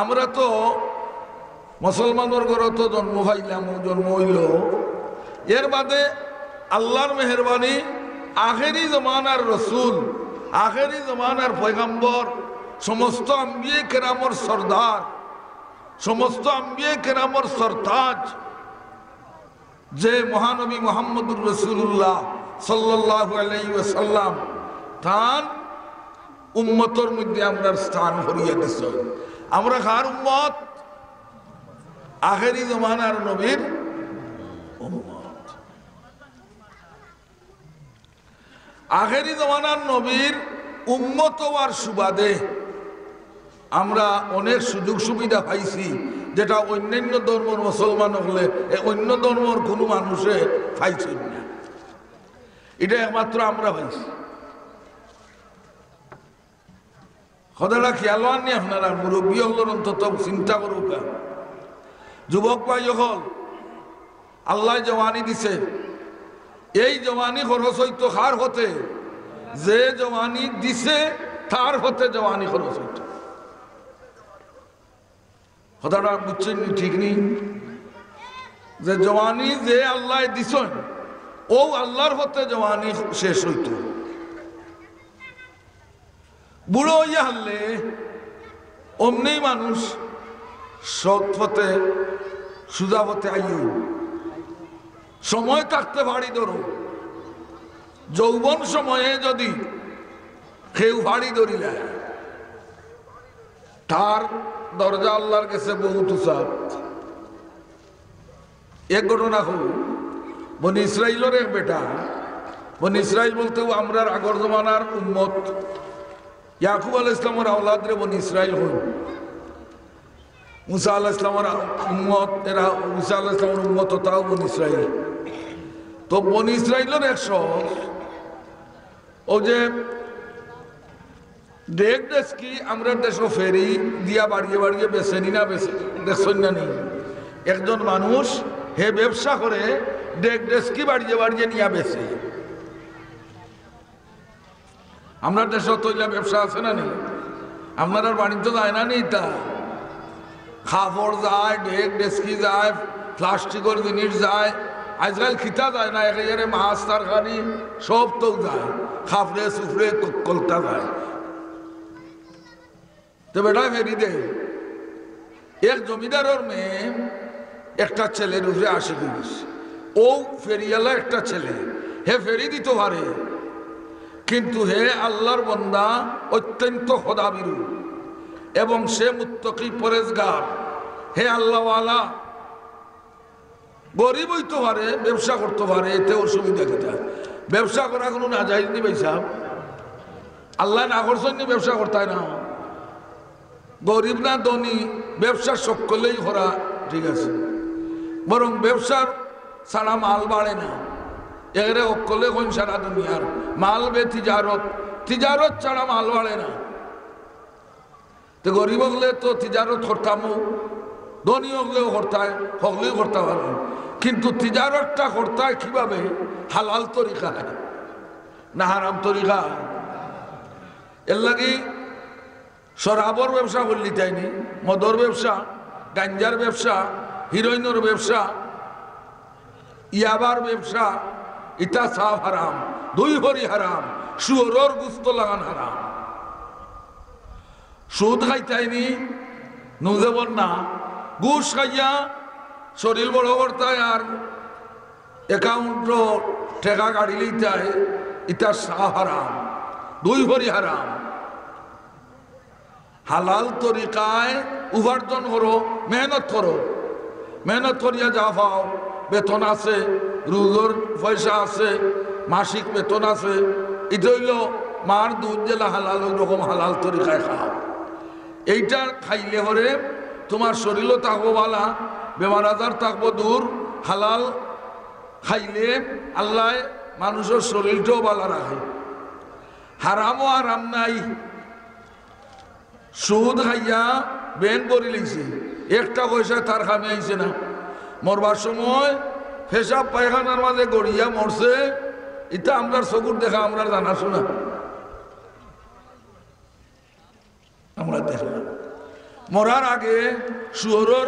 আমরা তো মুসলমানর ঘরো তো জন্ম পাইলাম, জন্ম অইলো। এর বাদে আল্লাহর মেহেরবানি, আখেরি জমানার রসুল, আখেরি জমানার পয়গাম্বর, সমস্ত আম্বিয়ে কেরামর সর্দার, সমস্ত আম্বিয়ে কেরামর সরতাজ, যে মহানবী মুহাম্মদুর রাসূলুল্লাহ সাল্লাল্লাহু আলাইহি ওয়াসাল্লাম, তান উম্মতর মধ্যে আমরার স্থান ভরিয়া দিছইন। আমরা কার উম্মত? আখেরি জমানার নবীর উম্মত। আখেরি জমানার নবীর উম্মত অওয়ার সুবাদে আমরা অনেক সুযোগ সুবিধা পাইছি, যেটা অন্যান্য ধর্মর মুসলমান অকলে, এ অন্য ধর্মর কুনু মানুষে পাইছইন না। ইটা একমাত্র আমরা পাইছি। কথাটা খেয়াল অয়নি আপনারার? মুরব্বি অকলর অন্তত চিন্তা করউক্কা। যুবক ভাই অকল, আল্লায় জওয়ানি দিছে, এই জওয়ানি খরচ অইতো কার পথে? যে জওয়ানি দিছে, তার পথে জওয়ানি খরচ অইতো। কথাটা বুঝছইন নি? ঠিক নি? যে জওয়ানি যে আল্লায় দিছইন, অউ আল্লার পথে জওয়ানি শেষ অইতো। বুড়া অইয়া হারলে অমনেউ মানুষ সৎ পথে, সুজা পথে আইও। সময় থাকতে ফাড়ি ধরো। যৌবন সময়ে যদি কেউ ফাড়ি ধরিলায়, তার দরজা আল্লার গেছে বউত উচা। এক ঘটনা কই, বনি ইসরাইলর এক বেটা, বনি ইসরাইল বলতে অউ আমরার আগর জমানার উম্মত, ইয়াকুব আলাইহিস সালামর আওলাদরে বনি ইসরাইল কইন। মুসা আলাইহিস সালামর উম্মত, এরা মুসা আলাইহিস সালামর উম্মত, তাও বনি ইসরাইল। তো বনি ইসরাইলর এক শখ, অউ যে ডেক ডেস্কি আমরার দেশো ফেরি দিয়া বাড়িয়ে বাড়িয়ে বেচে নি না, বেচে, দেখছইন না নি? একজন মানুষ হে ব্যবসা করে, ডেক ডেস্কি বাড়িয়ে বাড়িয়ে নিয়া বেচে। আমরার দেশো তো ইলা ব্যবসা আছে না নি? আপনারার বাড়িত যায় না নি ইতা? কাপড় যায়, ডেক ডেস্কি যায়, প্লাস্টিকর জিনিস যায়, আইজকাল কিতা যায় না, একেবারে মাছ তরকারি সব তো যায়, কাপড়ে চুপড়ে ক-, কলতা যায়। তো বেটায় ফেরি দেয়। এক জমিদারর মেয়ে একটা ছেলের উপরে আশিক অইগেছে। অউ ফেরিআলা একটা ছেলে, হে ফেরি দিতো পারে, কিন্তু হে আল্লার বন্দা, অত্যন্ত খোদাভীরু, এবং সে মুত্তকি পরেজগার, হে আল্লাওয়ালা। গরিব অইতো পারে, ব্যবসা করতো পারে, এতে অসুবিধা কিতা? ব্যবসা করা কুনু নাজাইজ নি ভাইসাব? আল্লায় না করছইন নি ব্যবসা করতায় না? গরিব না ধনী, ব্যবসা সকলেউ করা ঠিক আছে, বরং ব্যবসার ছাড়া মাল বাড়ে না। এরে হকলে কইন সারা দুনিয়ার মাল বে তিজারত, তিজারত ছাড়া মাল বাড়ে না। তে গরিব অকলে তো তিজারত করতামউ, ধনী অকলেও করতায়, হকলেউ করতা পারইন, কিন্তু তিজারতটা করতায় কিভাবে? হালাল তরিকায় না হারাম তরিকায়? এরলাগি শরাবর ব্যবসা করলিতায়নি, মদর ব্যবসা, গাঞ্জার ব্যবসা, হিরোইনর ব্যবসা, ইয়াবার ব্যবসা, ইতা সাফ হারাম, দুই ভরি হারাম, শুয়োরর গুস্ত লাগান হারাম। সুদ খাইতায়নি, নুজেবর না, ঘুষ খাইয়া শরীর বড় করতায় আর অ্যাকাউন্টর টেকা কাড়ি লইতায়, ইতা সাফ হারাম, দুই ভরি হারাম। হালাল তরিকায় উপার্জন করো, মেহনত করো, মেহনত করিয়া যা পাও, বেতন আছে, রুজর পয়সা আছে, মাসিক বেতন আছে। ইটা অইলো মার দুধ যেলা হালাল, অউ রকম হালাল তরিকায় খাও। এইটা খাইলে পরে তুমার শরীরও থাকবো ভালা, বেমার আজার থাকবো দূর। হালাল খাইলে আল্লায় মানুষর শরীরটাও ভালা রাখে। হারামও হারাম নাই। সুদ খাইয়া ব্যাংক ভরি লইছে, একটা পয়সা তার কামে আইছে না। মরবার সময় পেশাব পায়খানার মাঝে গড়িয়া মরছে, ইটা আমরার চকুর দেখা, আমরার জানা শুনা। আমরা দেখলাম, মরার আগে শুয়োরর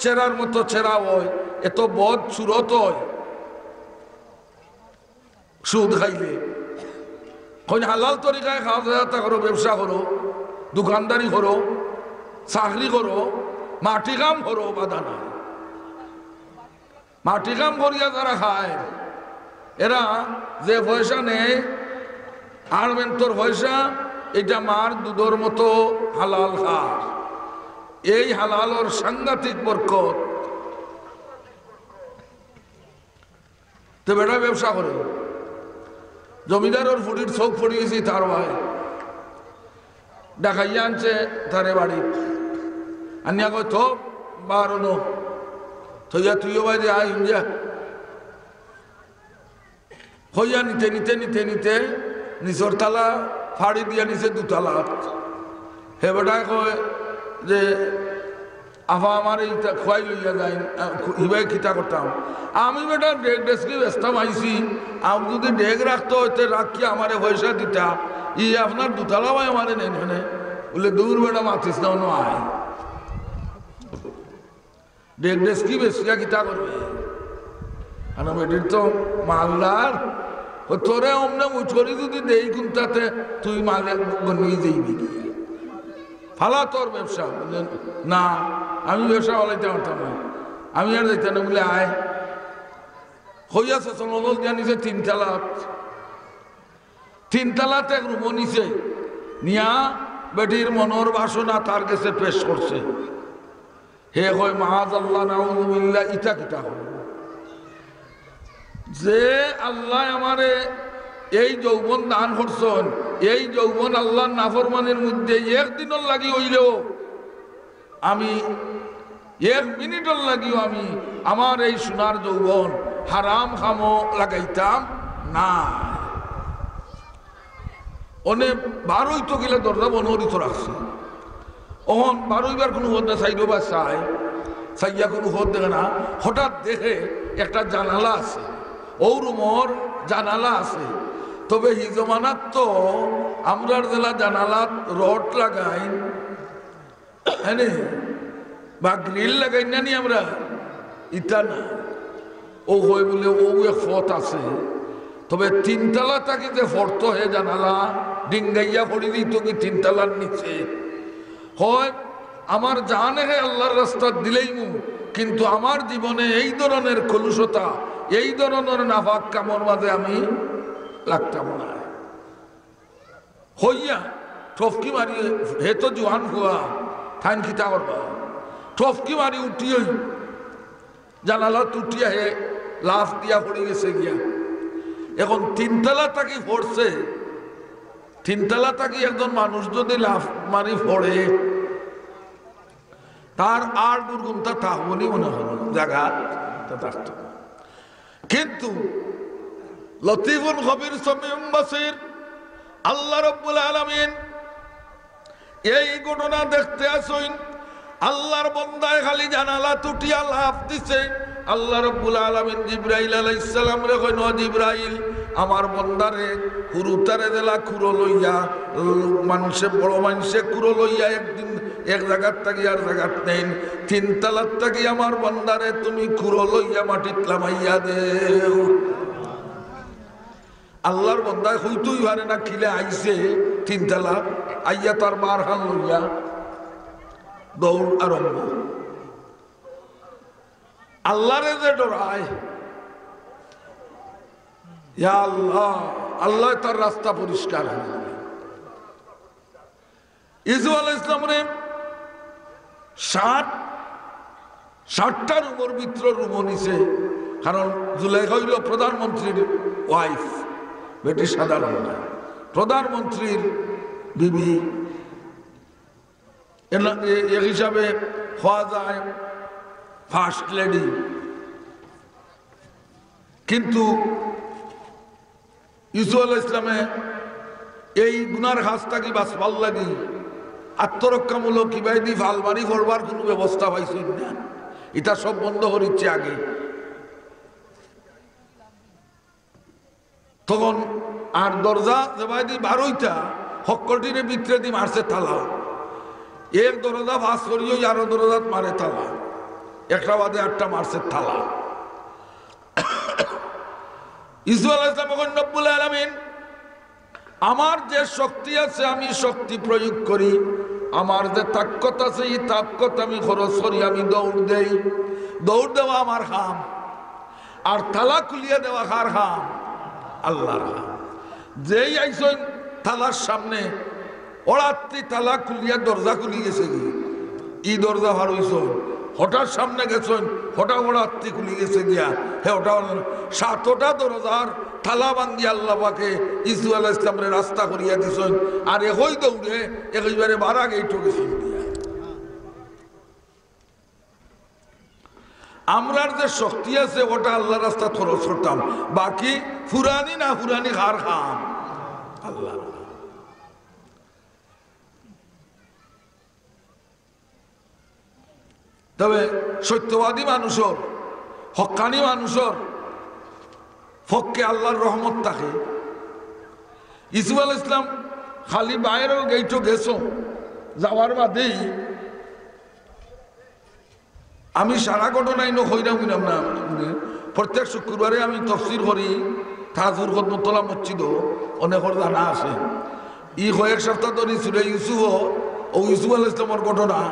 চেরার মতো চেরা অয়, এত বদ সুরত অয়। সুদ খাইলে কইন হালাল তরিকায় খাওয়া দাওয়া করো, ব্যবসা করো, দোকানদারি করো, চাকরি করো, মাটি কাম করো, বাধা নাই। মাটি কাম করিয়া যারা খায়, এরা যে পয়সা নেয়, আড়মেন্তর পয়সা, এটা মার দুধর মতো হালাল খায়। এই হালালর সাংঘাতিক বরকত। তো বেটা ব্যবসা করে, জমিদারর ফুড়ির চউখ পড়ি গেছে তার ভাই, ডাকাইয়া আনছে তারে বাড়িত, আনিয়া কয়, "তো বারো ন, থইয়া তুইও বাইরে আয়, হুন যা।" কইয়া নিতে নিতে নিতে নিতে নিচর তালা ফাড়ি দিয়া নিছে দুতলা। হে বেটায় কয় যে, "আফা, আমার ইটা খুয়াই লইয়া যাইন, আ, খু-, হিবায় কিতা করতাম?" "আমি বেটা ডেগ ডেস্কি বেচতাম আইছি, আমি যদি ডেগ রাখতো অইতে রাখিয়া আমারে পয়সা দিতা, ই আপনার দুতলা ভাই আমারে নেইন কেনে?" বলে, "দূর বেটা, মাতিস না, অনো আয়।" ডেগ ডেস্কি বেচিয়া কিতা করবে? কারণ বেটির তো মালদার, ও তোরে অমনে মুচড়ি যদি দেই কুন্তাতে, তুই মালে গনি যাইবি কি? ফালা তোর ব্যবসা। বলে, "না, আমি ব্যবসা ফালাইতাম পারতাম না, আমি আর যাইতাম না।" বলে, "আয়।" কইয়া সচল বদল দিয়া নিছে তিনতলা। তিনতলাত এক রুমো নিছে, নিয়া বেটির মনর বাসনা তার গেছে পেশ করছে। হে কয়, "মাআযাল্লাহ, নাউযুবিল্লাহ, ইতা কিতা কয়?" যে আল্লায় আমারে এই যৌবন দান করছইন, এই যৌবন আল্লার নাফরমানির মধ্যে একদিনর লাগি অইলেও আমি এক মিনিটর লাগিও আমি আমার এই সোনার যৌবন হারাম কামো লাগাইতাম না। অনে বারইতো গেলে দরজা বন্ধ করি তো রাখছে। অখন বারইবার কুনু পথ না, সাইডো বা চায়, চাইয়া কুনু পথ দেখে না। হঠাৎ দেখে একটা জানালা আছে, অউ রুমর জানালা আছে। তবে হি জমানাত তো আমরার যেলা জানালাত রড লাগাইন, হ্যাঁ নি? বা গ্রিল লাগাই না নি আমরা? ইতা না। অউ কয় বুলে, অউ এক পথ আছে। তবে তিনতলা থাকি যে পড়তো হে জানালা, ডিঙ্গাইয়া পড়ি দিত কি তিনতলার নিচে। কয়, আমার জানে হে আল্লার রাস্তাত দিলাইমু, কিন্তু আমার জীবনে এই ধরনের কলুষতা, এই ধরনের নাপাক কামর মাঝে আমি লাগতাম না। কইয়া টফকি মারি, হে তো জোয়ান পুয়া, তাইন কিতা করবা? টফকি মারি উঠিয়া জানালাত উঠিয়া হে লাফ দিয়া পড়ি গেছে গিয়া। অখন তিনতলা থাকি পড়ছে, তিনতলা থাকি একজন মানুষ যদি লাফ মারি পড়ে, তার আর দুর্গুণতা থাকবো নি মনে হয়, জাগাত তো থাকতো। কিন্তু লতিফুন খবির, সামিউন বাসির, আল্লাহ রব্বুল আলামিন এই ঘটনা দেখতে আছইন। আল্লার বন্দায় খালি জানালাত উঠিয়া লাফ দিছে। আল্লাহ রব্বুল আলামিন জিব্রাইল আলাইহিস সালামরে কইন, "ও জিব্রাইল, আমার বন্দারে, হুরুতারে যেলা কুলো লইয়া, উম, মানষে, বড় মানষে কুলো লইয়া একদিন এক জাগাত থাকি আর জাগাত নেইন, তিনতলাত থাকি আমার বন্দারে তুমি কুলো লইয়া মাটিত লামাইয়া দেও।" আল্লার বন্দায় কইতই পারে না কিলা আইছে তিনতলা, আইয়া তার বারখান লইয়া দৌড় আরম্ভ। আল্লারে যে ডরায়, ইয়া আল্লাহ, আল্লায় তার রাস্তা পরিষ্কার করি দিবে। ইউসুফ আলাইহিস সালামরে সাত, সাতটা রুমর ভিতর রুমো নিছে, কারণ জুলেখা অইল প্রধানমন্ত্রীর ওয়াইফ, বেটি সাধারণ না, প্রধানমন্ত্রীর বিবি। এ না-, এ-, এক হিসাবে কওয়া যায় ফার্স্ট লেডি। কিন্তু ইউসুফ আলাইহিস সালামে এই গুনার কাজ থাকি বাঁচবার লাগি আত্মরক্ষামূলক কিবায়দি ফাল মারি পড়বার কুনু ব্যবস্থা পাইছইন না। ইতা সব বন্ধ করিছে আগে। তখন আর দরজা যেবায়দি বারইতা, হক্কলটিরে ভিতরেদি মারছে তালা। এক দরজা পাস করিও আরো দরজাত মারে তালা, একটা বাদে আরটা মারছে তালা। ইউসুফ আলাইহিস সালাম কইন, "রব্বুল আলামিন, আমার যে শক্তি আছে আমি শক্তি প্রয়োগ করি, আমার যে তাকত আছে এই তাকত আমি খরচ করি, আমি দৌড় দেই। দৌড় দেওয়া আমার কাম, আর তালা খুলিয়া দেওয়া কার কাম? আল্লার কাম।" যেই আইছইন তালার সামনে, অড়াত্তি তালা খুলিয়া দরজা খুলি গেছে গি, ই দরজা ফারইছইন, হঠাৎ সামনে গেছইন, হঠাৎ হঠাৎ তি খুলি গেছে গিয়া, হে হঠাৎ সাতটা দরজার তালা ভাঙ্গি আল্লাহ পাকে ইসু আলাইহিস সালামরে রাস্তা করিয়া দিছইন। আর একই দৌড়ে একেবারে বারা গেইটও গেছইন গিয়া। আমরার যে শক্তি আছে, ওটা আল্লাহর রাস্তাত খরচ করতাম। বাকি ফুরানি না ফুরানি কার কাম? আল্লাহ। তবে সত্যবাদী মানুষর, হক্কানি মানুষর পক্ষে আল্লাহর রহমত থাকে। ইসুফ আলাইহিস সালাম খালি বাইরের গেইটও গেছো, যাওয়ার বাদেই আমি সারা ঘটনা ইনো কইরাম কইরাম না। প্রত্যেক শুক্রবারে আমি তফসির করি তাজপুর খদমতলা মসজিদও, অনেকর জানা আছে। ই কয়েক সপ্তাহ ধরি সুরে ইউসুফ, ও ইউসুফ আলাইহিস সালামর ঘটনা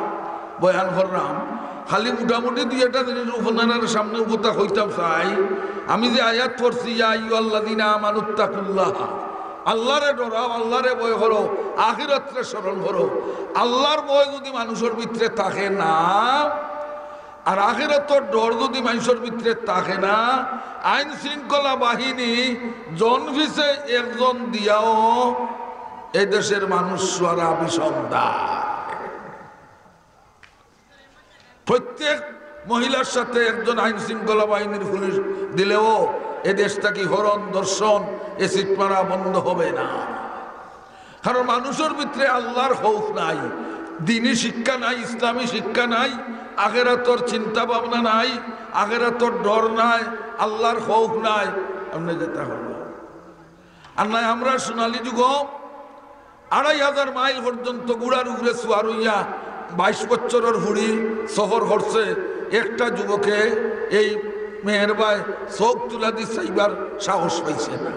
বয়ান করলাম। খালি মোটামুটি দুই একটা জিনিস আপনারার সামনে কথা কইতাম চাই। আমি যে আয়াত পড়ছি, "ইয়া আইয়ুহাল্লাযীনা আমানুত্তাকুল্লাহ", আল্লাহরে ডরাও, আল্লাহরে ভয় করো, আখিরাতরে স্মরণ করো। আল্লাহর ভয় যদি মানুষর ভিতরে থাকে না, আর আখিরাতর ডর যদি মানুষর ভিতরে থাকে না, আইন শৃঙ্খলা বাহিনী জন পিছে একজন দিয়াও এ দেশের মানুষ সারা বিষম দায়। প্রত্যেক মহিলার সাথে একজন আইন শৃঙ্খলা বাহিনীর পুলিশ দিলেও এ দেশ থাকি হরণ, ধর্ষণ, এসিড মারা বন্ধ হবে না। কারণ মানুষর ভিতরে আল্লাহর খৌফ নাই, দ্বীনি শিক্ষা নাই, ইসলামী শিক্ষা নাই, আখেরাতর চিন্তা ভাবনা নাই, আখেরাতর ডর নাই, আল্লাহর খৌফ নাই। আপনি যেটা হলো আর নাই, আমরা সোনালী যুগ আড়াই হাজার মাইল পর্যন্ত ঘোড়ার উপরে সুয়ার হইয়া বাইশ বছরর হুড়ি সফর করছে। একটা যুবকে এই মেহেরবায় চোখ তুলা দি চাইবার সাহস পাইছে না।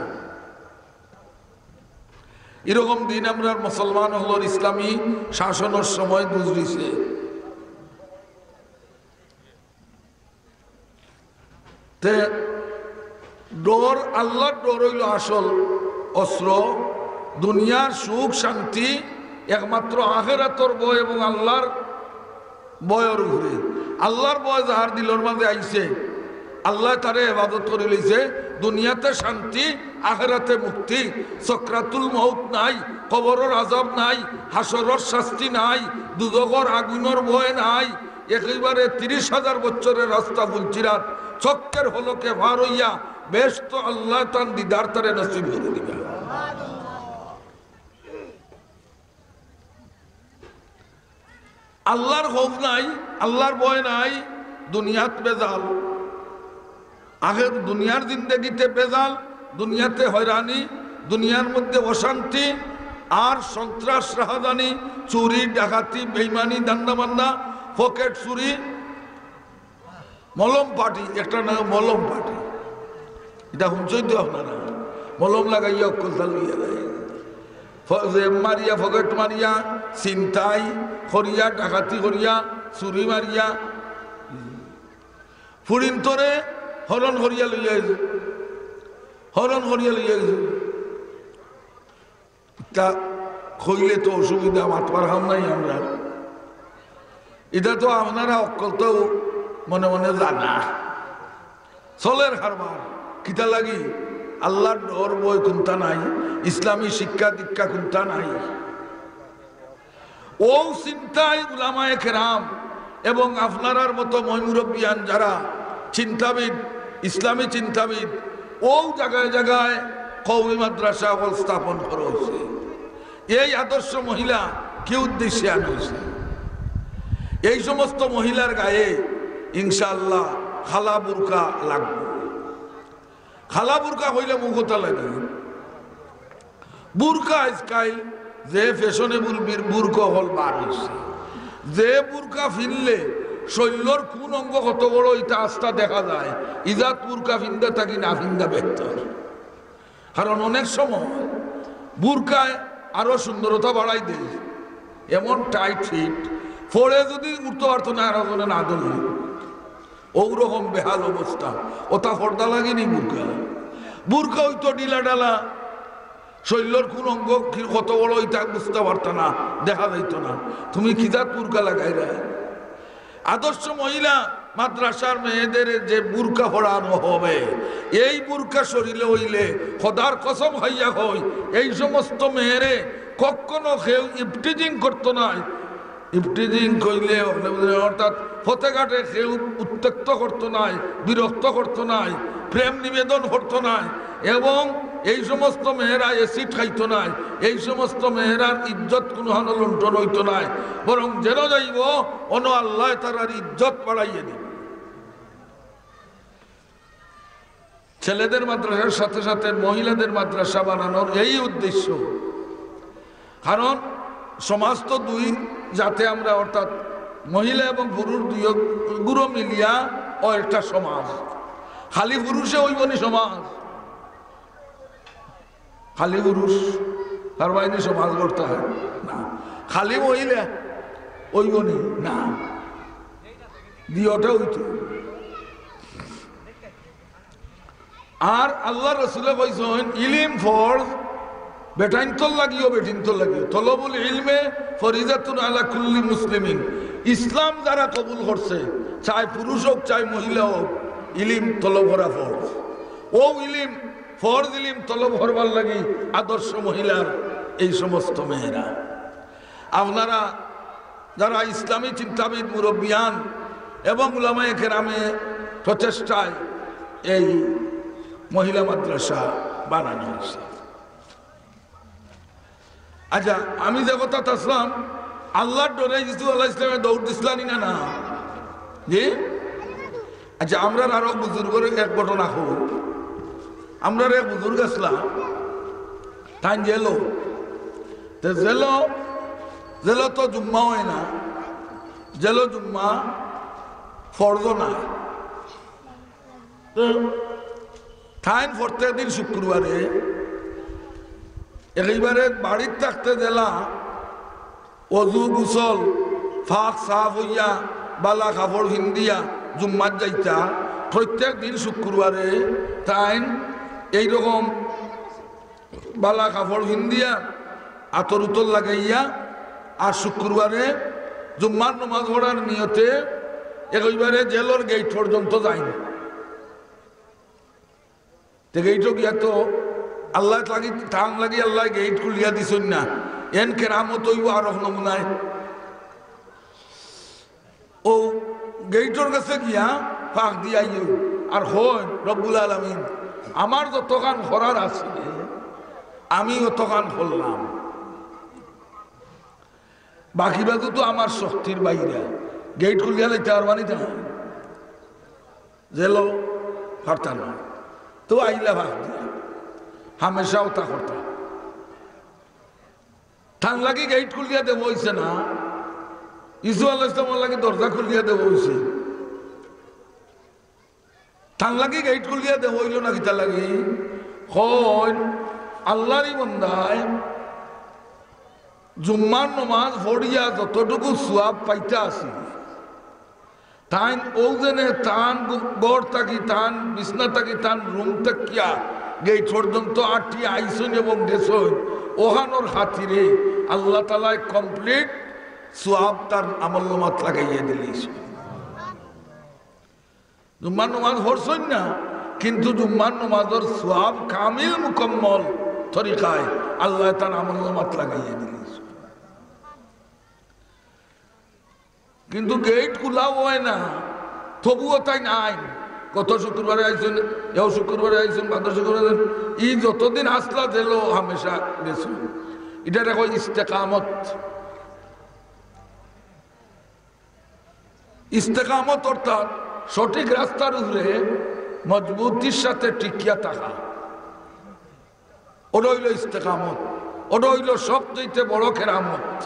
এরকম দিন আমরা মুসলমান হকলর ইসলামী শাসনের সময় গুজরিছে। তে ডর, আল্লাহর ডর হইল আসল অস্ত্র। দুনিয়ার সুখ শান্তি একমাত্র আখেরাতর ভয় এবং আল্লাহর ভয়র উপরে। আল্লাহর ভয় যাহার দিলর মাঝে আইছে, আল্লাহ তারে হেফাজত করি লইছে। দুনিয়াতে শান্তি, আখেরাতে মুক্তি। সকরাতুল মউত নাই, কবরর আযাব নাই, হাশরর শাস্তি নাই, দুজখর আগুনর ভয় নাই। একেবারে তিরিশ হাজার বছরের রাস্তা ফুলছিরাত চক্ষের হলকে পার হইয়া বেহেস্ত আল্লাহ তান দিদার তারে নসিব করে দিবা। আল্লাহর খৌফ নাই, আল্লাহর ভয় নাই, দুনিয়াত বেজাল। আখের দুনিয়ার জিন্দেগিতে বেজাল, দুনিয়াতে হয়রানি, দুনিয়ার মধ্যে অশান্তি, আর সন্ত্রাস, রাহাজানি, চুরি, ডাকাতি, বেইমানি, ধান্দা-বান্দা, পকেট চুরি, মলম পার্টি, একটা নাম মলম পার্টি। এটা শুনছই তো আপনারা? মলম লাগাইয়া অক্কল চালু হইয়া যায়। ফ-, যে মারিয়া, পকেট মারিয়া, ছিনতাই করিয়া, ডাকাতি করিয়া, চুরি মারিয়া, ফুড়িন্তরে হরণ করিয়া লইয়া গেছে, হরণ করিয়া লইয়া গেছে। ইতা কইলে তো অসুবিধা, মাতবার কাম নাই আমরার। ইতা তো আপনারা অক্কল তো মনে মনে জানা। চলের কারবার। কিতা লাগি? আল্লাহর ডর ভয় কুন্তা নাই, ইসলামী শিক্ষা দীক্ষা কুন্তা নাই। অউ চিন্তায় উলামায়ে কেরাম এবং আপনারার মতো ময়-মুরব্বিয়ান যারা চিন্তাবিদ, ইসলামী চিন্তাবিদ, অউ জাগায় জাগায় কওমি মাদ্রাসা অকল স্থাপন করা অইছে। এই আদর্শ মহিলা কি উদ্দেশ্যে আনা অইছে? এই সমস্ত মহিলার গায়ে ইনশাআল্লাহ কালা বুরকা লাগবো। কালা বুরকা কইলে মুখতা লাগে। বুরকা আইজকাইল যে ফ্যাশনেবল বীর-, বুরকা অকল বার অইছে, যে বুরকা ফিনলে শরীলর কুন অঙ্গ কত বড় ইতা আস্তা দেখা যায়, ইজাত বুরকা ফিন্দা থাকি না ফিন্দা বেহতর। কারণ অনেক সময় বুরকায় আরো সুন্দরতা বাড়াই দেয়, এমন টাইট ফিট, পরে যদি উঠতে পারতো না, আরো জনে না ধরলে। অউ রকম বেহাল অবস্থা। ওটা পর্দা লাগেনি বুরকা। বুরকা অইতো ঢিলা ঢালা, শরীলর কুন অঙ্গ কি কত বড় ইতা বুঝতে পারতা না, দেখা যাইতো না। তুমি কি জাত বুরকা লাগাইরায়? আদর্শ মহিলা মাদ্রাসার মেয়েদের যে বুরকা পরানো হবে, এই বুরকা শরীরে অইলে, খোদার কসম খাইয়া কই, এই সমস্ত মেয়েরে কখনো কেউ ইভটিজিং করতো নায়। ইভটিজিং কইলে, অর্থাৎ পথে ঘাটে কেউ উত্ত্যক্ত করতো নায়, বিরক্ত করতো নায়, প্রেম নিবেদন করতো নায়, এবং এই সমস্ত মেয়েরা অ্যাসিড খাইতো নায়, এই সমস্ত মেয়েরার ইজ্জত কুনুখানো লুণ্ঠন অইতো নায়, বরং যেন যাইবো, অনো আল্লায় তারার ইজ্জত বাড়াইয়া দিবো। ছেলেদের মাদ্রাসার সাথে সাথে মহিলাদের মাদ্রাসা বানানোর এই উদ্দেশ্য, কারণ সমাজ তো দুই জাতে আমরা, অর্থাৎ মহিলা এবং পুরুষ দুইগুলো মিলিয়া অয় একটা সমাজ। খালি পুরুষে অইবো নি সমাজ? খালি পুরুষ, তার বাইরে সমাজ গড়তে হয় না। খালি মহিলা অইবো নি? না, দুইওটা অইতো। আর আল্লার রসুলে কইছইন, ইলিম ফরজ বেটাইন্তর লাগিও বেটিন্তর লাগিও। তলবুল ইলমে ফরিজাতুন আলা কুল্লি মুসলিমিন। ইসলাম যারা কবুল করছে, চাই পুরুষ অউক, চাই মহিলা অউক, ইলিম তলব করা ফরজ। অউ ইলিম, ফরজ ইলিম তলব করবার লাগি আদর্শ মহিলার এই সমস্ত মেয়েরা। আপনারা যারা ইসলামী চিন্তাবিদ, মুরব্বিয়ান এবং উলামায়ে কেরামে প্রচেষ্টায় এই মহিলা মাদ্রাসা বানানো হয়েছে। আচ্ছা, আমি যে কথাত আছলাম, আল্লার ডরে ইসু আলাইহিস সালামে দৌড় দিছলা নি না? না, জি। আচ্ছা, আমরার আরো বুজুর্গর এক ঘটনা কই। আমরার এক বুজুর্গ আছলা, তাইন জেলো। তে জেলো, জেলো তো জুম্মা অয় না, জেলো জুম্মা ফরজ নায়। তে তাইন প্রত্যেক দিন শুক্রবারে একেবারে বাড়িত থাকতে জেলা অজু, গোসল, পাক সাফ অইয়া, বালা কাপড় পিন্দিয়া জুম্মাত যাইতা। প্রত্যেক দিন শুক্রবারে তাইন এইরকম বালা কাপড় পিন্দিয়া, আতর উতর লাগাইয়া, আর শুক্রবারে জুম্মার নমাজ পড়ার নিয়তে একেবারে জেলর গেইট পর্যন্ত যাইন। তে গেইটো গিয়া তো আল্লায় লাগি, তান লাগি আল্লায় গেইট খুলিয়া দিছইন না। এন কেরামত অইবো আরক নমুনায়। অউ গেইটর গেছে গিয়া পাক দিয়া আইও, আর কইন, "রব্বুল আলামিন, আমার যতখান করার আছে, আমি অতখান করলাম।" বাকি বাজু তো আমার শক্তির বাইরে। গেইট খুলিয়া যাইতা পারবা নি তা? জেলো পারতা না। তো আইলা পাক দিয়া। হামেশা অতা করতা। তান লাগি গেইট খুলিয়া দেওয়া অইছে না। ইসু আলাইহিস সালামর লাগি দরজা খুলিয়া দেওয়া অইছে। তান লাগি গেইট খুলিয়া দেওয়া অইলো না কিতা লাগি? কইন, আল্লারই বন্দায় জুম্মার নমাজ পড়িয়া যতটুকু সওয়াব পাইতা আছিল, তাইন অউ যেনে তান ঘর থাকি, তান বিছনা থাকি, তান রুম থাকিয়া গেইট পর্যন্ত আটিয়া আইছইন এবং গেছইন, অখানর খাতিরে আল্লাহ তাআলায় complete সওয়াব তার আমলনামাত লাগাইয়া দিলাইছইন। জুম্মার নমাজ পড়ছইন না, কিন্তু জুম্মার নমাজর সওয়াব কামিল মুকাম্মল তরিকায় আল্লায় তান আমলনামাত লাগাইয়া দিলাইছইন। কিন্তু গেইট খুলা অয় না, তবুও তাইন আইন। গত শুক্রবারে আইছইন, এও শুক্রবারে আইছইন, বাদর শুক্রবারে আইছইন। ই যতদিন আছলা জেলো হামেশা গেছইন। ইটারে কয় ইস্তেকামত। ইস্তেকামত অর্থাৎ সঠিক রাস্তার উপরে মজবুতির সাথে টিকিয়া থাকা। ওটা অইলো ইস্তেকামত, ওটা অইলো সবচাইতে বড় কেরামত।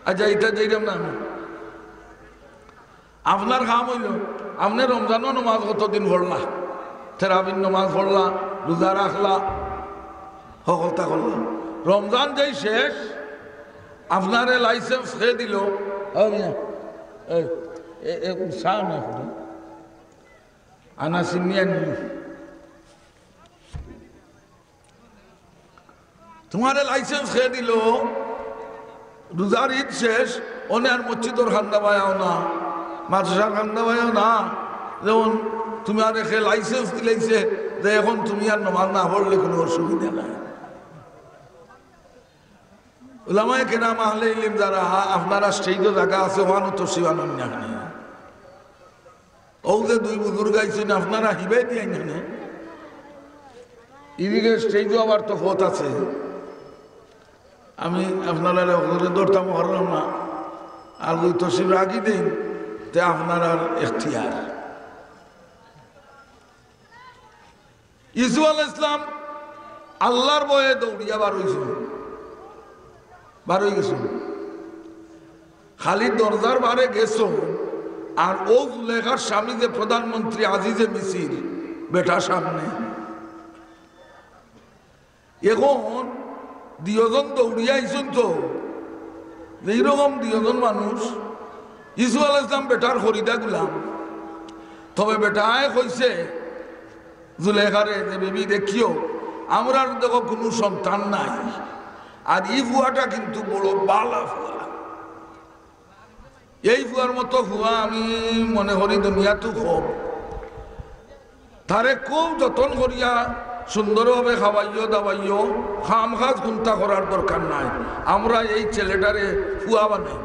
আচ্ছা, ইটা যাইরাম না আমি। আপনার কাম অইলো, আপনে রমজানো নমাজ কতদিন পড়লা, তেরাবির নমাজ পড়লা, রোজা রাখলা, হকলতা করলা। রমজান যেই শেষ, আপনারে license কে দিলো, "ও মিয়া, এই, এ, এ, চা না এখন, আনা চিনি আনি।" তুমারে license কে দিলো, রোজার ঈদ শেষ, অনে আর মসজিদর কান্দা বায়াও না, মাদ্রাসার কান্দা বায়াও না। যেমন তুমারে কে লাইসেন্স দিলাইছে যে অখন তুমি আর নমাজ না পড়লে কুনু অসুবিধা নাই। উলামায়ে কেরাম, আহলে ইলিম যারা, আপনারা স্টেজো জাগা আছে, অখানো তশরিফ আনইন না কেনে? অউ যে দুই বুজুর্গ আইছইন, আপনারা হিবায় দিয়া আইন না কেনে? ইদিকে স্টেজো আবার তো পথ আছে। আমি আপনারারে অগুরে ধরতাম পারলাম না। আর যুদি তশরিফ রাখি দেইন, তে আপনারার এখতিয়ার। ইউসুফ আলাইহিস সালাম আল্লার ভয়ে দৌড়িয়া বার অইছইন, বার অই গেছইন। খালি দরজার বারে গেছইন, আর অউ জুলেখার স্বামী যে প্রধানমন্ত্রী আজিজে মিসির, বেটা সামনে। অখন দুইজন দৌড়িয়া আইছইন তো, যেই রকম দুইজন মানুষ, ইউসুফ আলাইহিস সালাম বেটার খরিদা গুলাম। তবে বেটায় কইছে জুলেখারে যে, "বিবি দেখিও, আমরার দেখো কুনু সন্তান নাই, আর ই ফুয়াটা কিন্তু বড় বালা ফুয়া।" এই ফুয়ার মতো ফুয়া আমি মনে করি দুনিয়াত কম। তারে খুব যতন করিয়া সুন্দরভাবে খাওয়াইও দাওয়াইও, কাম কাজ কুন্তা করার দরকার নাই। আমরা এই ছেলেটারে ফুয়া বানাই।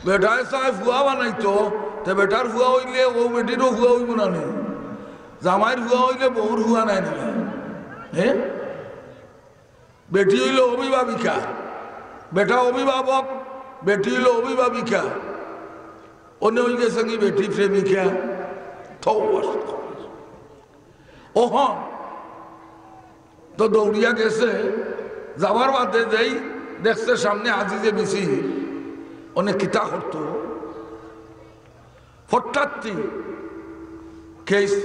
বেটায় চায় ফুয়া বানাইতো, তে বেটার ফুয়া অইলে অউ বেটিরও ফুয়া অইবো না নি? জামাইর ফুয়া অইলে বউর ফুয়া নায় নি? হে? বেটি অইলো অভিভাবিকা, বেটা অভিভাবক, বেটি অইলো অভিভাবিকা। অনে অই গেছে কি বেটি প্রেমিকা? তো অখন তো দৌড়িয়া গেছে, যাওয়ার বাদে যেই দেখছে সামনে আজিজে মিসির, অনে কিতা করতো? ফটাত্তি কেস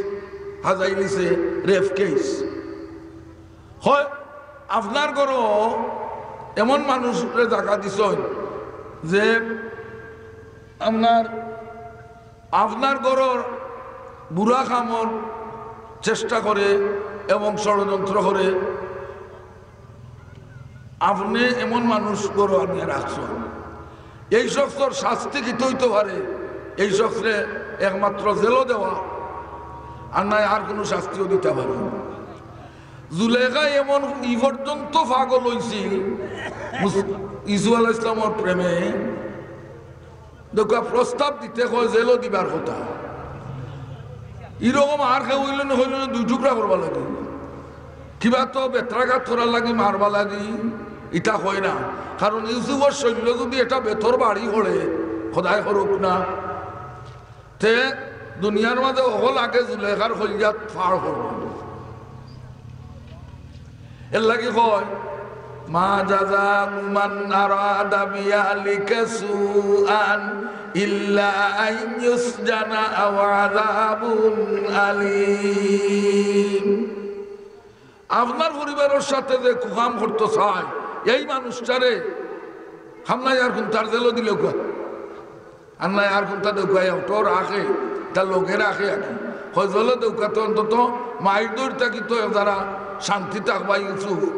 হাজাইলিছে, রেপ কেস। হয় আপনার ঘরো এমন মানুষরে জাগা দিছইন যে আপনার, আপনার ঘরর বুরা কামর চেষ্টা করে এবং ষড়যন্ত্র করে, আপনে এমন মানুষ ঘরো আনিয়া রাখছইন। এই শখসর শাস্তি কিতা অইতো পারে? এই শখসরে একমাত্র জেলো দেওয়া, আর নায় আর কুনু শাস্তিও দিতা পারবো না। জুলেখা এমন ই পর্যন্ত পাগল অইছিল মুস-, ইউসুফ আলাইহিস সালামর প্রেমে, দেখো, প্রস্তাব দিতে কয় জেলো দিবার কথা। ইরকম আর কেউ অইলে না, অইলে না দুই টুকরা করবা লাগি, কিবা তো বেত্রাঘাত করার লাগি, মারবা লাগি, ইটা হয় না। কারণ ইউসুফর শরীরো যুদি এটা বেতর বাড়ি পড়ে, খোদায় করুক না, তে দুনিয়ার মাঝে অকল আগে জুলেখার কলিজাত ফাড় করবো। এর লাগি কয়, "মা জাযাউ মান আরাদা বিআহলিকা সুআন ইল্লা আন ইউসজানা আও আযাবুন আলীম।" আপনার পরিবারর সাথে যে কুকাম করতো চায়, এই মানুষটারে হামলা আর কুন্তার জেলো দিলে কুয়া। আর নায় আর কুন্তা দেউকাই, অটো রাখে, তার লগে রাখে আর কি। কয় জেলো দেউকা তো অন্তত মাইর দৌড় থাকি তো যারা শান্তি থাকবা ইউসুফ।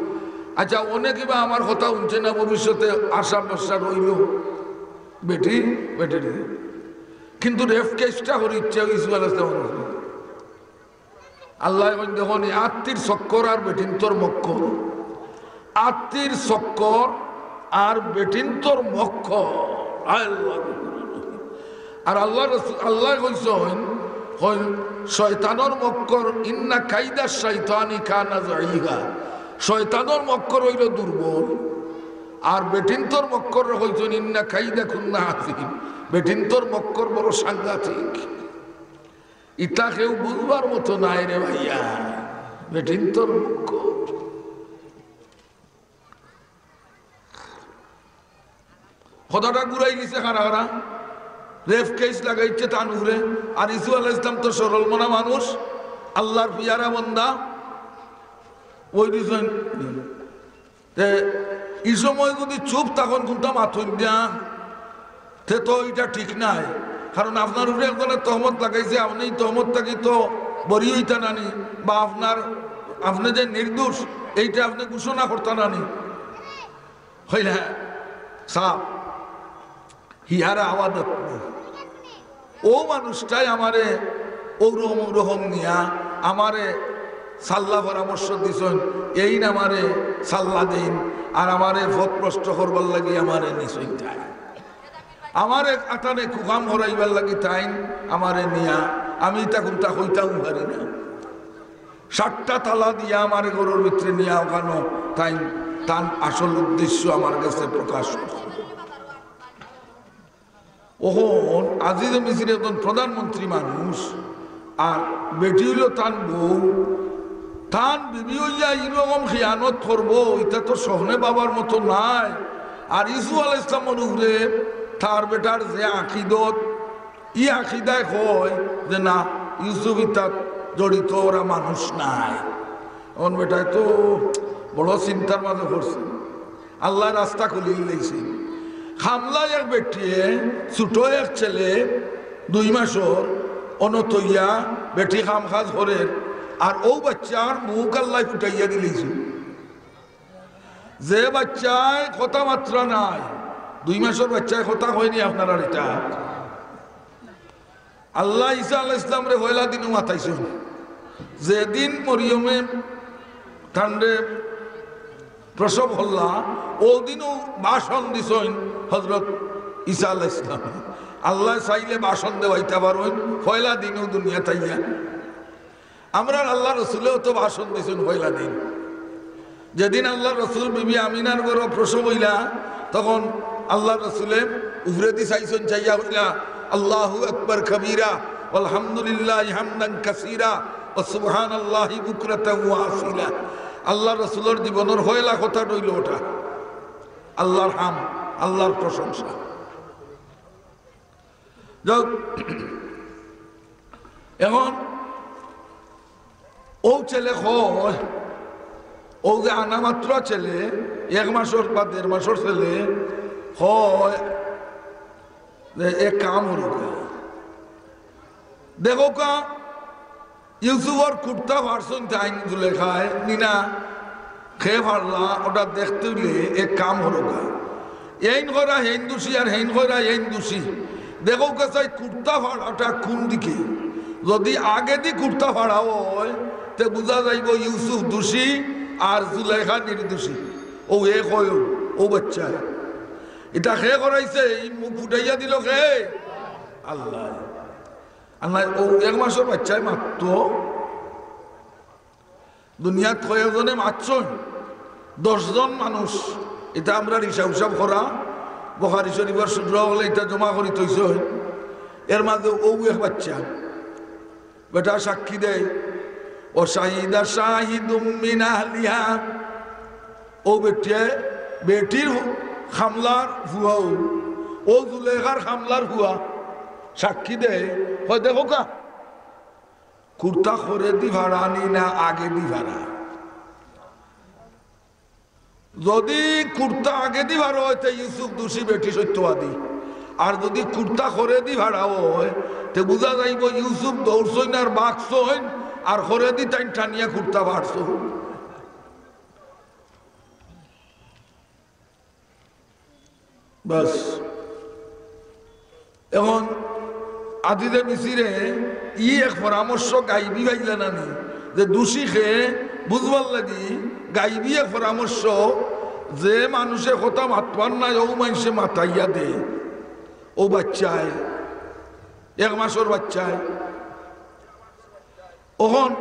আচ্ছা, অনেকে বা আমার কথা হুনছে না, ভবিষ্যতে আশা ভরসা রইল। বেটি, বেটি রে। কিন্তু রেপ কেসটা করি ইচ্ছে ইউসুফ আলাইহিস সালাম। আল্লায় কইন, দেখো নি, আত্তির চক্কর আর বেটিন্তর মক্কর। আত্তির চক্কর আর বেটিন্তর মক্কর। আয় আল্লাহ। আর আল্লাহ রসুল, আল্লায় কইছইন, কইন, "শয়তানর মক্কর, ইন্না কাইদা শাইতানি কানা যাইফা।" শয়তানর মক্কর অইল দুর্বল। আর বেটিন্তর মক্কররে কইছইন, "ইন্না কাইদা কুন্না আযীম।" বেটিন্তর মক্কর বড় সাংঘাতিক। ইতা কেউ বুঝবার মতো নায় রে ভাইয়া, বেটিন্তর মক্কর। কথাটা ঘুরাই গেছে কারা কারা, রেপ কেস লাগাইছে তান উপরে। আর ইসু আলাইহিস সালাম তো সরল মনা মানুষ, আল্লাহর পিয়ারা বন্দা, ওই দুইজন তে ই সময় যুদি চুপ থাকইন কুন্তা মাতইন না, তে তো ইটা ঠিক নায়। কারণ আপনার উপরে একজনে তহমত লাগাইছে, আপনে ই তহমত থাকি তো বরি অইতা নানি, বা আপনার, আপনে যে নির্দোষ, এইটা আপনে ঘোষণা করতা নানি। অইলে সাব, হিয়ার আওয়াদত। ও মানুষটাই আমারে ওরকম ওরকম নিয়া আমারে সাল্লা পরামর্শ দিছইন, এইন আমারে সাল্লা দেইন, আর আমারে পথভ্রষ্ট করবার লাগি আমারে নিছইন তাইন। আমারে আটানে কুকাম হরাইবার লাগি তাইন আমারে নিয়া, আমি ইতা কুন্তা কইতাম পারি না। সাতটা তালা দিয়া আমারে ঘরর ভিতরে নিয়া ওখানো তাইন তান আসল উদ্দেশ্য আমার গেছে প্রকাশ করছে। অখন আজিজে মিসির একজন প্রধানমন্ত্রী মানুষ, আর বেটি অইলো তান বউ। তান বিবি অইয়া ইরকম খিয়ানত করবো, ইটা তো স্বপ্নে ভাবার মতো নায়। আর ইউসুফ আলাইহিস সালামর উপরে তার বেটার যে আকিদত, ই আকিদায় কয় যে না, ইউসুফ ইতাত জড়িত, ওরা মানুষ নায়। অখন বেটায় তো বড় চিন্তার মাঝে পড়ছে। আল্লায় রাস্তা খুলি দিলাইছে। কামলা এক বেটিয়ে, ছোট এক ছেলে, দুই মাসর, অনো থইয়া বেটি কাম কাজ করের, আর অউ বাইচ্চার মুখ আল্লায় ফুটাইয়া দিলাইছে। যে বাইচ্চায় কথা মাতরা নাই, দুই মাসর বাইচ্চায় কথা কয়নি আপনারার ইটা। আল্লায় ঈসা আলাইহিস সালামরে পয়লা দিনউ মাতাইছইন। যেদিন মরিয়মে তানরে প্রসব করলা, অউ দিনউ ভাষণ দিছইন হযরত ঈসা আলাইহিস সালামে। আল্লায় চাইলে ভাষণ দেওয়াইতা পারইন, পয়লা দিনউ দুনিয়াত আইয়া। আমরার আল্লার রসুলেও তো ভাষণ দিছইন পয়লা দিন। যেদিন আল্লার রসুল বিবি আমিনার ঘরো প্রসব অইলা, তখন আল্লার রসুলে উপরেদি চাইছইন, চাইয়া কইলা, "আল্লাহু আকবার কাবীরা, ওয়ালহামদুলিল্লাহি হামদান কাসীরা, ওয়া সুবহানাল্লাহি বুকরাতান ওয়া আসীলা।" আল্লার রসুলর জীবনর পয়লা কথা অইলো ওটা, আল্লার হাম, আল্লার প্রশংসা। যাউক, অখন অউ ছেলে কয়, অউ যে আনা মাত্র ছেলে, এক মাসর বা দেড় মাসর ছেলে, কয় যে এক কাম করউক্কা, দেখউক্কা, ইউসুফর কুর্তা ফাড়ছইন তাইন জুলেখায় নি না, কে ফাড়লা, ওটা দেখতে অইলে এক কাম করউক্কা। এইন কইরা হেইন দুষী আর হেইন কইরা এইন দুষী। দেখউক্কা চাই কুর্তা ফাড়াটা কুন দিকে। যুদি আগেদি কুর্তা ফাড়া অয়, তে বুঝা যাইবো ইউসুফ দুষী আর জুলেখা নির্দোষী। অউ এ কয়, অউ বাইচ্চায়। ইটা কে করাইছে, ই মুখ ফুটাইয়া দিলো কে? আল্লায়। আর নায়, অউ এক মাসর বাইচ্চায় মাততো। দুনিয়াত কয়েকজনে মাতছইন, দশ জন মানুষ। ইটা আমরার হিসাব উসাব করা, বুখারী শরীফর সূত্র অকলে ইটা জমা করি থইছইন। এর মাঝে অউ এক বাইচ্চা, বেটা সাক্ষী দেয়, "ওয়া শাহিদা শাহিদুম মিন আহলিহা।" অউ বেটিয়ে, বেটির কামলার ফুয়া অউ, অউ জুলেখার কামলার ফুয়া সাক্ষী দেয়, কয়, "দেখউক্কা, কুর্তা করেদি ফাড়া নি না আগেদি ফাড়া?" যুদি কুর্তা আগেদি ফাড়া অয়, তে ইউসুফ দুষী, বেটি সত্যবাদী। আর যুদি কুর্তা করেদি ফাড়া অয়, তে বুঝা যাইবো ইউসুফ দৌড়ছইন আর বাগছইন, আর করেদি তাইন টানিয়া কুর্তা ফাড়ছইন। বাস। অখন আজিজে মিসিরে ই এক পরামর্শ গাইবি পাইলা না নি, যে দুষী কে বুঝবার লাগি গাইবি এক পরামর্শ, যে মানষে কথা মাতবার নায়, অউ মানষে মাতাইয়া দে, অউ বাইচ্চায়, এক মাসর বাইচ্চায়। অখন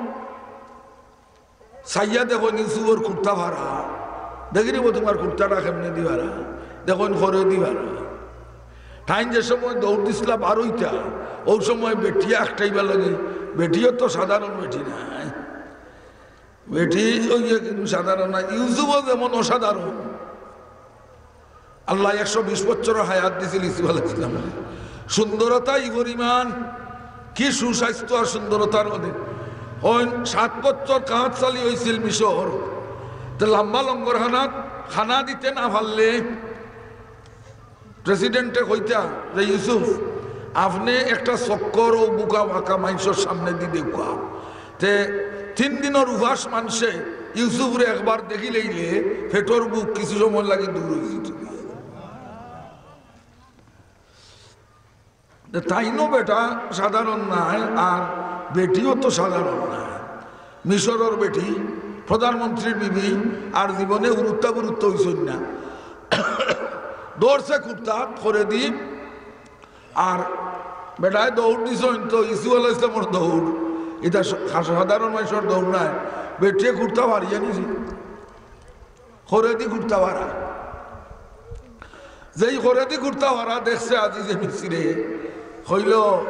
চাইয়া দেখইন ইউসুফর কুর্তা ফাড়া। দেখি রে বা, তুমার কুর্তাটা কেমনেদি ফাড়া? দেখইন করেদি ফাড়া। তাইন যে সময় দৌড় দিছলা বারইতা, অউ সময় বেটিয়ে আটকাইবার লাগি, বেটিও তো সাধারণ বেটি নায়। বেটি অউ যে কিন্তু সাধারণ নায়, ইউসুফও যেমন অসাধারণ। আল্লায় একশো বিশ বছরর হায়াত দিছিল ইউসুফ আলাইহিস সালামরে। সুন্দরতা ই পরিমাণ, কি সুস্বাস্থ্য আর সুন্দরতার মধ্যে। অইন সাত বছর কাহাত চালি অইছিল মিশর। তে লম্বা লঙ্গরখানাত খানা দিতে না পারলে প্রেসিডেন্টে কইতা যে, "ইউসুফ, আপনে একটা চক্কর অউ বুকা বাঁকা মানষর সামনেদি দেউক্কা।" তে তিন দিনর উপাস মানষে ইউসুফরে একবার দেখিলাইলে পেটর ভুক কিছু সময় লাগি দূর অইযিতো। তাইনও বেটা সাধারণ নায়, আর বেটিও তো সাধারণ নায়। মিশরর বেটি, প্রধানমন্ত্রীর বিবি, আর জীবনে হুরুত্তা বুরুত্তা অইছইন না। ধরছে কুর্তা, খরেদি, আর বেটায় দৌড় দিছইন তো ইউসুফ আলাইহিস সালামর দৌড়। ইটা সা-, সাধারণ মানষর দৌড় নায়। বেটিয়ে কুর্তা ফাড়িয়া নিছে। খরেদি কুর্তা ফাড়া। যেই খরেদি কুর্তা ফাড়া দেখছে আজিজে মিসিরে, কইলো,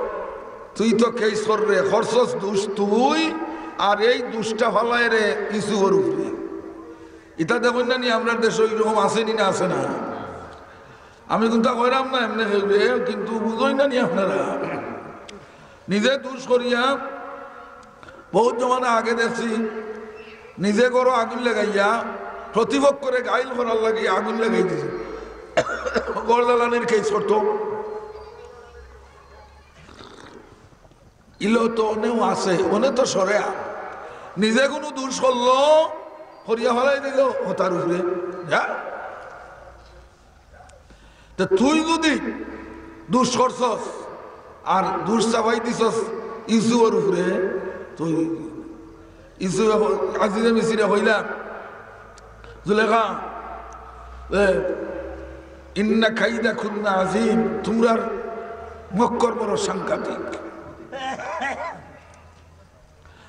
"তুই তো কেস কররে, খরচস দুষ তুই, আর এই দুষটা ফালায় রে ইউসুফর উপরে।" ইতা দেখইন না নি, আমরার দেশো ইরকম আছে নি না আছে না? আমি কুন্তা কইরাম না এমনে কেউরে, কিন্তু বুঝইন না নি আপনারা? নিজে দুষ করিয়া, বহুত জমানা আগে দেখছি, নিজে ঘরো আগুন লাগাইয়া প্রতিপক্ষরে ঘাইল করার লাগি আগুন লাগাই দিছে। ঘর জ্বালানির কেস করতো। ইলো তো অনেও আছে, অনে তো সরে আর। নিজে কুনু দুষ করলো, করিয়া ফালাই দিল হতার উপরে। যা। তে তুই যুদি দুষ করছস আর দুষ চাপাই দিছস ইউসুফর উপরে, তুই ইউসুফ এখন আজিজে মিসিরে কইলা, "জুলেখা, এ, ইন্না কাইদাকুন্না আযীম, তুমরার মক্কর বড় সাংঘাতিক।"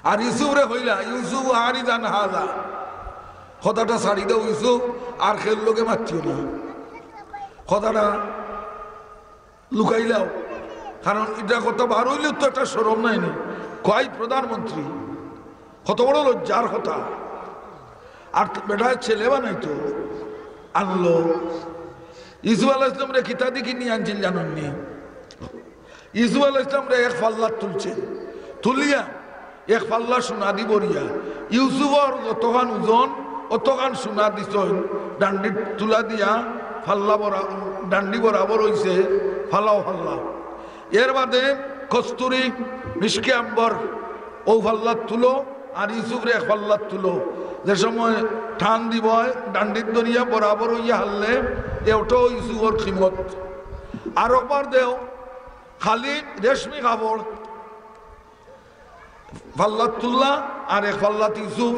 আর ইউসুফরে কইলা, "ইউসুফ আরিদ আন হাযা, কথাটা ছাড়ি দেও ইউসুফ, আর কেউর লগে মাতিও না, কথাটা লুকাইলাও, কারণ ইটা কথা বার অইলে তো একটা শরম নাই নি, কয় প্রধানমন্ত্রী, কত বড় লজ্জার কথা।" আর বেটায় ছেলে বানাইতো, আনলো। ইউসুফ আলাইহিস সালামরে কিতা দি কিনি আনছিল জানইন নি? ইউসুফ আলাইহিস সালামরে এক পাল্লাত তুলছে, তুলিয়া এক পাল্লা সোনা দি ভরিয়া ইউসুফর যতখান ওজন অতখান সোনা দিছইন, ডান্ডিত তুলা দিয়া পাল্লা বরা-, ডান্ডি বরাবর অইছে পাল্লাও পাল্লা। এর বাদে কস্তুরি, মিশকে আম্বর, অউ পাল্লাত তুলো, আর ইউসুফরে এক পাল্লাত তুলো। যে সময় টান দিবয়, ডান্ডিত ধরিয়া বরাবর অইয়া হারলে, এওটাও ইউসুফর খিমত। আর একবার দেও, খালি রেশমি কাপড়, পাল্লাত তুললা, আর এক পাল্লাত ইউসুফ,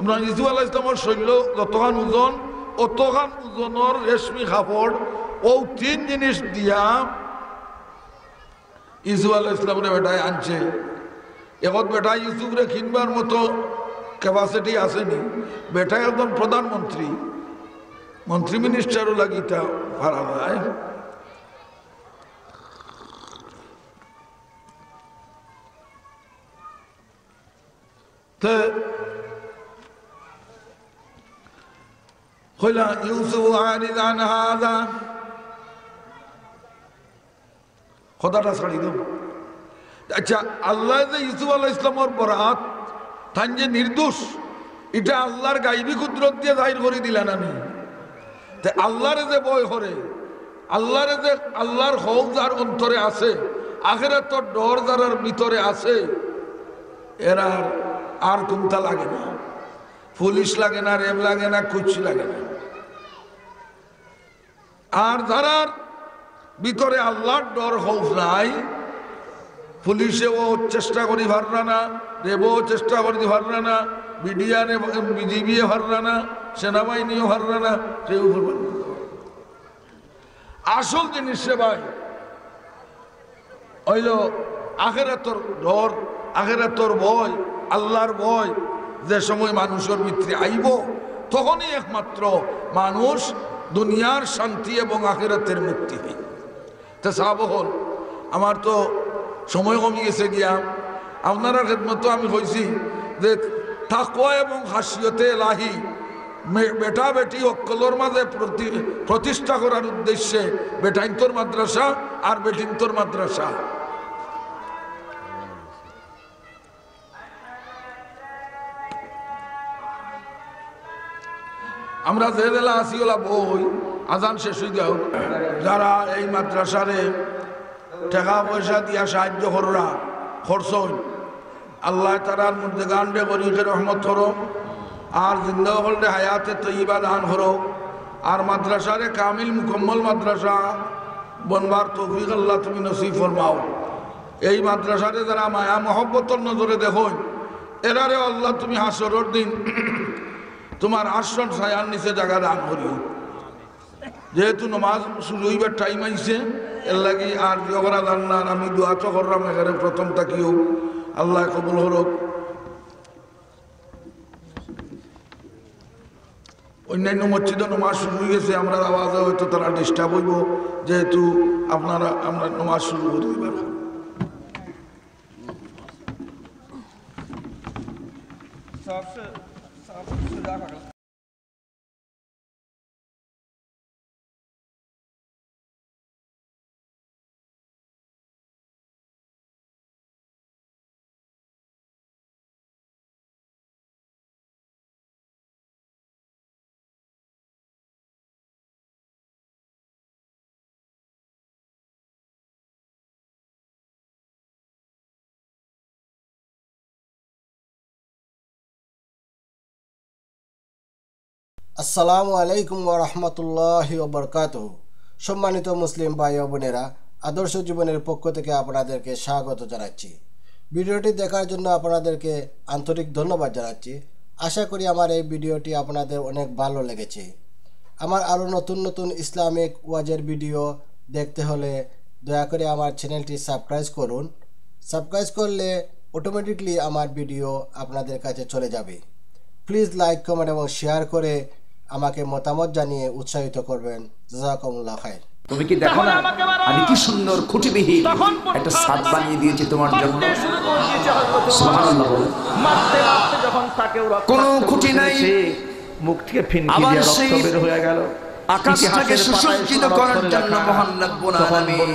মানে ইউসুফ আলাইহিস সালামর শরীরো যতখান ওজন, অতখান ওজনর রেশমি কাপড়, অউ তিন জিনিস দিয়া ইউসুফ আলাইহিস সালামরে বেটায় আনছে। এখন বেটায় ইউসুফরে কিনবার মতো capacity আছে নি? বেটায় একজন প্রধানমন্ত্রী, মন্ত্রী মিনিস্টারও লাগিতা পারা যায়। তে কইলা, "ইউসুফ আরিদ আন হাযা।" কথাটা ছাড়ি দেও। আচ্ছা, আল্লায় যে ইউসুফ আলাইহিস সালামর বরাত, তাইন যে নির্দোষ, ইটা আল্লার গাইবী কুদরত দিয়া জাহির করি দিলা না নি? তে আল্লারে যে ভয় করে, আল্লারে যে, আল্লার খৌফ যার অন্তরে আছে, আখেরাতর ডর যারার ভিতরে আছে, এরার আর কুন্তা লাগে না, পুলিশ লাগে না, র‍্যাব লাগে না, কুচ্ছু লাগে না। আর যারার ভিতরে আল্লার ডর খৌফ নাই, পুলিশেও চেষ্টা করি পাররা না, র‍্যাবও চেষ্টা করি পাররা না, বিডিআরে, বিজিবিয়ে পাররা না, সেনাবাহিনীও পাররা না, কেউ পাররা না। আসল জিনিস রে ভাই, অইলো আখেরাতর ডর, আখেরাতর ভয়, আল্লার ভয়। যে সময় মানুষর ভিতরে আইবো, তখনই একমাত্র মানুষ দুনিয়ার শান্তি এবং আখেরাতের মুক্তি পায়। তে সাব অকল, আমার তো সময় কমি গেছে গিয়া, আপনারার খেদমতো আমি কইছি যে তাকওয়া এবং খাশিয়তে এলাহি মে-, বেটা বেটি অকলর মাঝে প্রতি-, প্রতিষ্ঠা করার উদ্দেশ্যে বেটাইন্তর মাদ্রাসা আর বেটিন্তর মাদ্রাসা। আমরা যে জেলা আছি ওলা বই, আজান শেষ অই যাউক। যারা এই মাদ্রাসারে টেকা পয়সা দিয়া সাহায্য কররা, খরচ অইন, আল্লায় তারার মুর্দেগানরে গরিখে রহমত করো, আর জিন্দা অকলরে হায়াতে তৈয়বা দান করো, আর মাদ্রাসারে কামিল মুকম্মল মাদ্রাসা বনবার তৌফিক আল্লাহ তুমি নসিব ফরমাও। এই মাদ্রাসারে যারা মায়া মহব্বতর নজরে দেখইন, এরারে আল্লাহ তুমি হাশরর দিন তোমার আরশর ছায়ার নিচে জাগা দান করিও। যেহেতু নমাজ শুরু অইবার টাইম আইছে, এর লাগি আর ইয়ে করা যার না। আর আমি দোয়া তো করলাম এখানে প্রথম থাকিও, আল্লাহ কবুল করুক। অন্যান্য মসজিদে নমাজ শুরু অই গেছে, আমরার আওয়াজে হয়তো তারা ডিস্টার্ব অইবো, যেহেতু আপনারা আমরা নমাজ শুরু করি দিবার। আসসালামু আলাইকুম ওয়া রাহমাতুল্লাহি ওয়া বারাকাতুহু। সম্মানিত মুসলিম ভাই ও বোনেরা, আদর্শ জীবনের পক্ষ থেকে আপনাদেরকে স্বাগত জানাচ্ছি। ভিডিওটি দেখার জন্য আপনাদেরকে আন্তরিক ধন্যবাদ জানাচ্ছি। আশা করি আমার এই ভিডিওটি আপনাদের অনেক ভালো লেগেছে। আমার আরও নতুন নতুন ইসলামিক ওয়াজের ভিডিও দেখতে হলে দয়া করে আমার চ্যানেলটি সাবস্ক্রাইব করুন। সাবস্ক্রাইব করলে অটোমেটিকলি আমার ভিডিও আপনাদের কাছে চলে যাবে। প্লিজ লাইক, কমেন্ট এবং শেয়ার করে আমাকে মতামত জানিয়ে উৎসাহিত করবেন। জাযাকুমুল্লাহ খাইর। তুমি কি দেখো না আমি কি সুন্দর খুঁটিবিহীন একটা ছাদ বানিয়ে দিয়েছি তোমার জন্য? সুবহানাল্লাহ বলো। কোনো খুঁটি নাই। মুখ থেকে ফিনকি আবার দিয়ে রক্ত সেই বের হয়ে গেল। আকাশটাকে সুসজ্জিত করার জন্য মহান রব্বুল আলামিন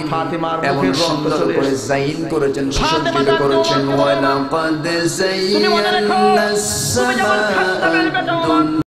এমন সুন্দর করে জাইন করেছেন, সুসজ্জিত করেছেন। ওয়ালাকাদ জাইয়ান্নাস সামাআদ দুনিয়া।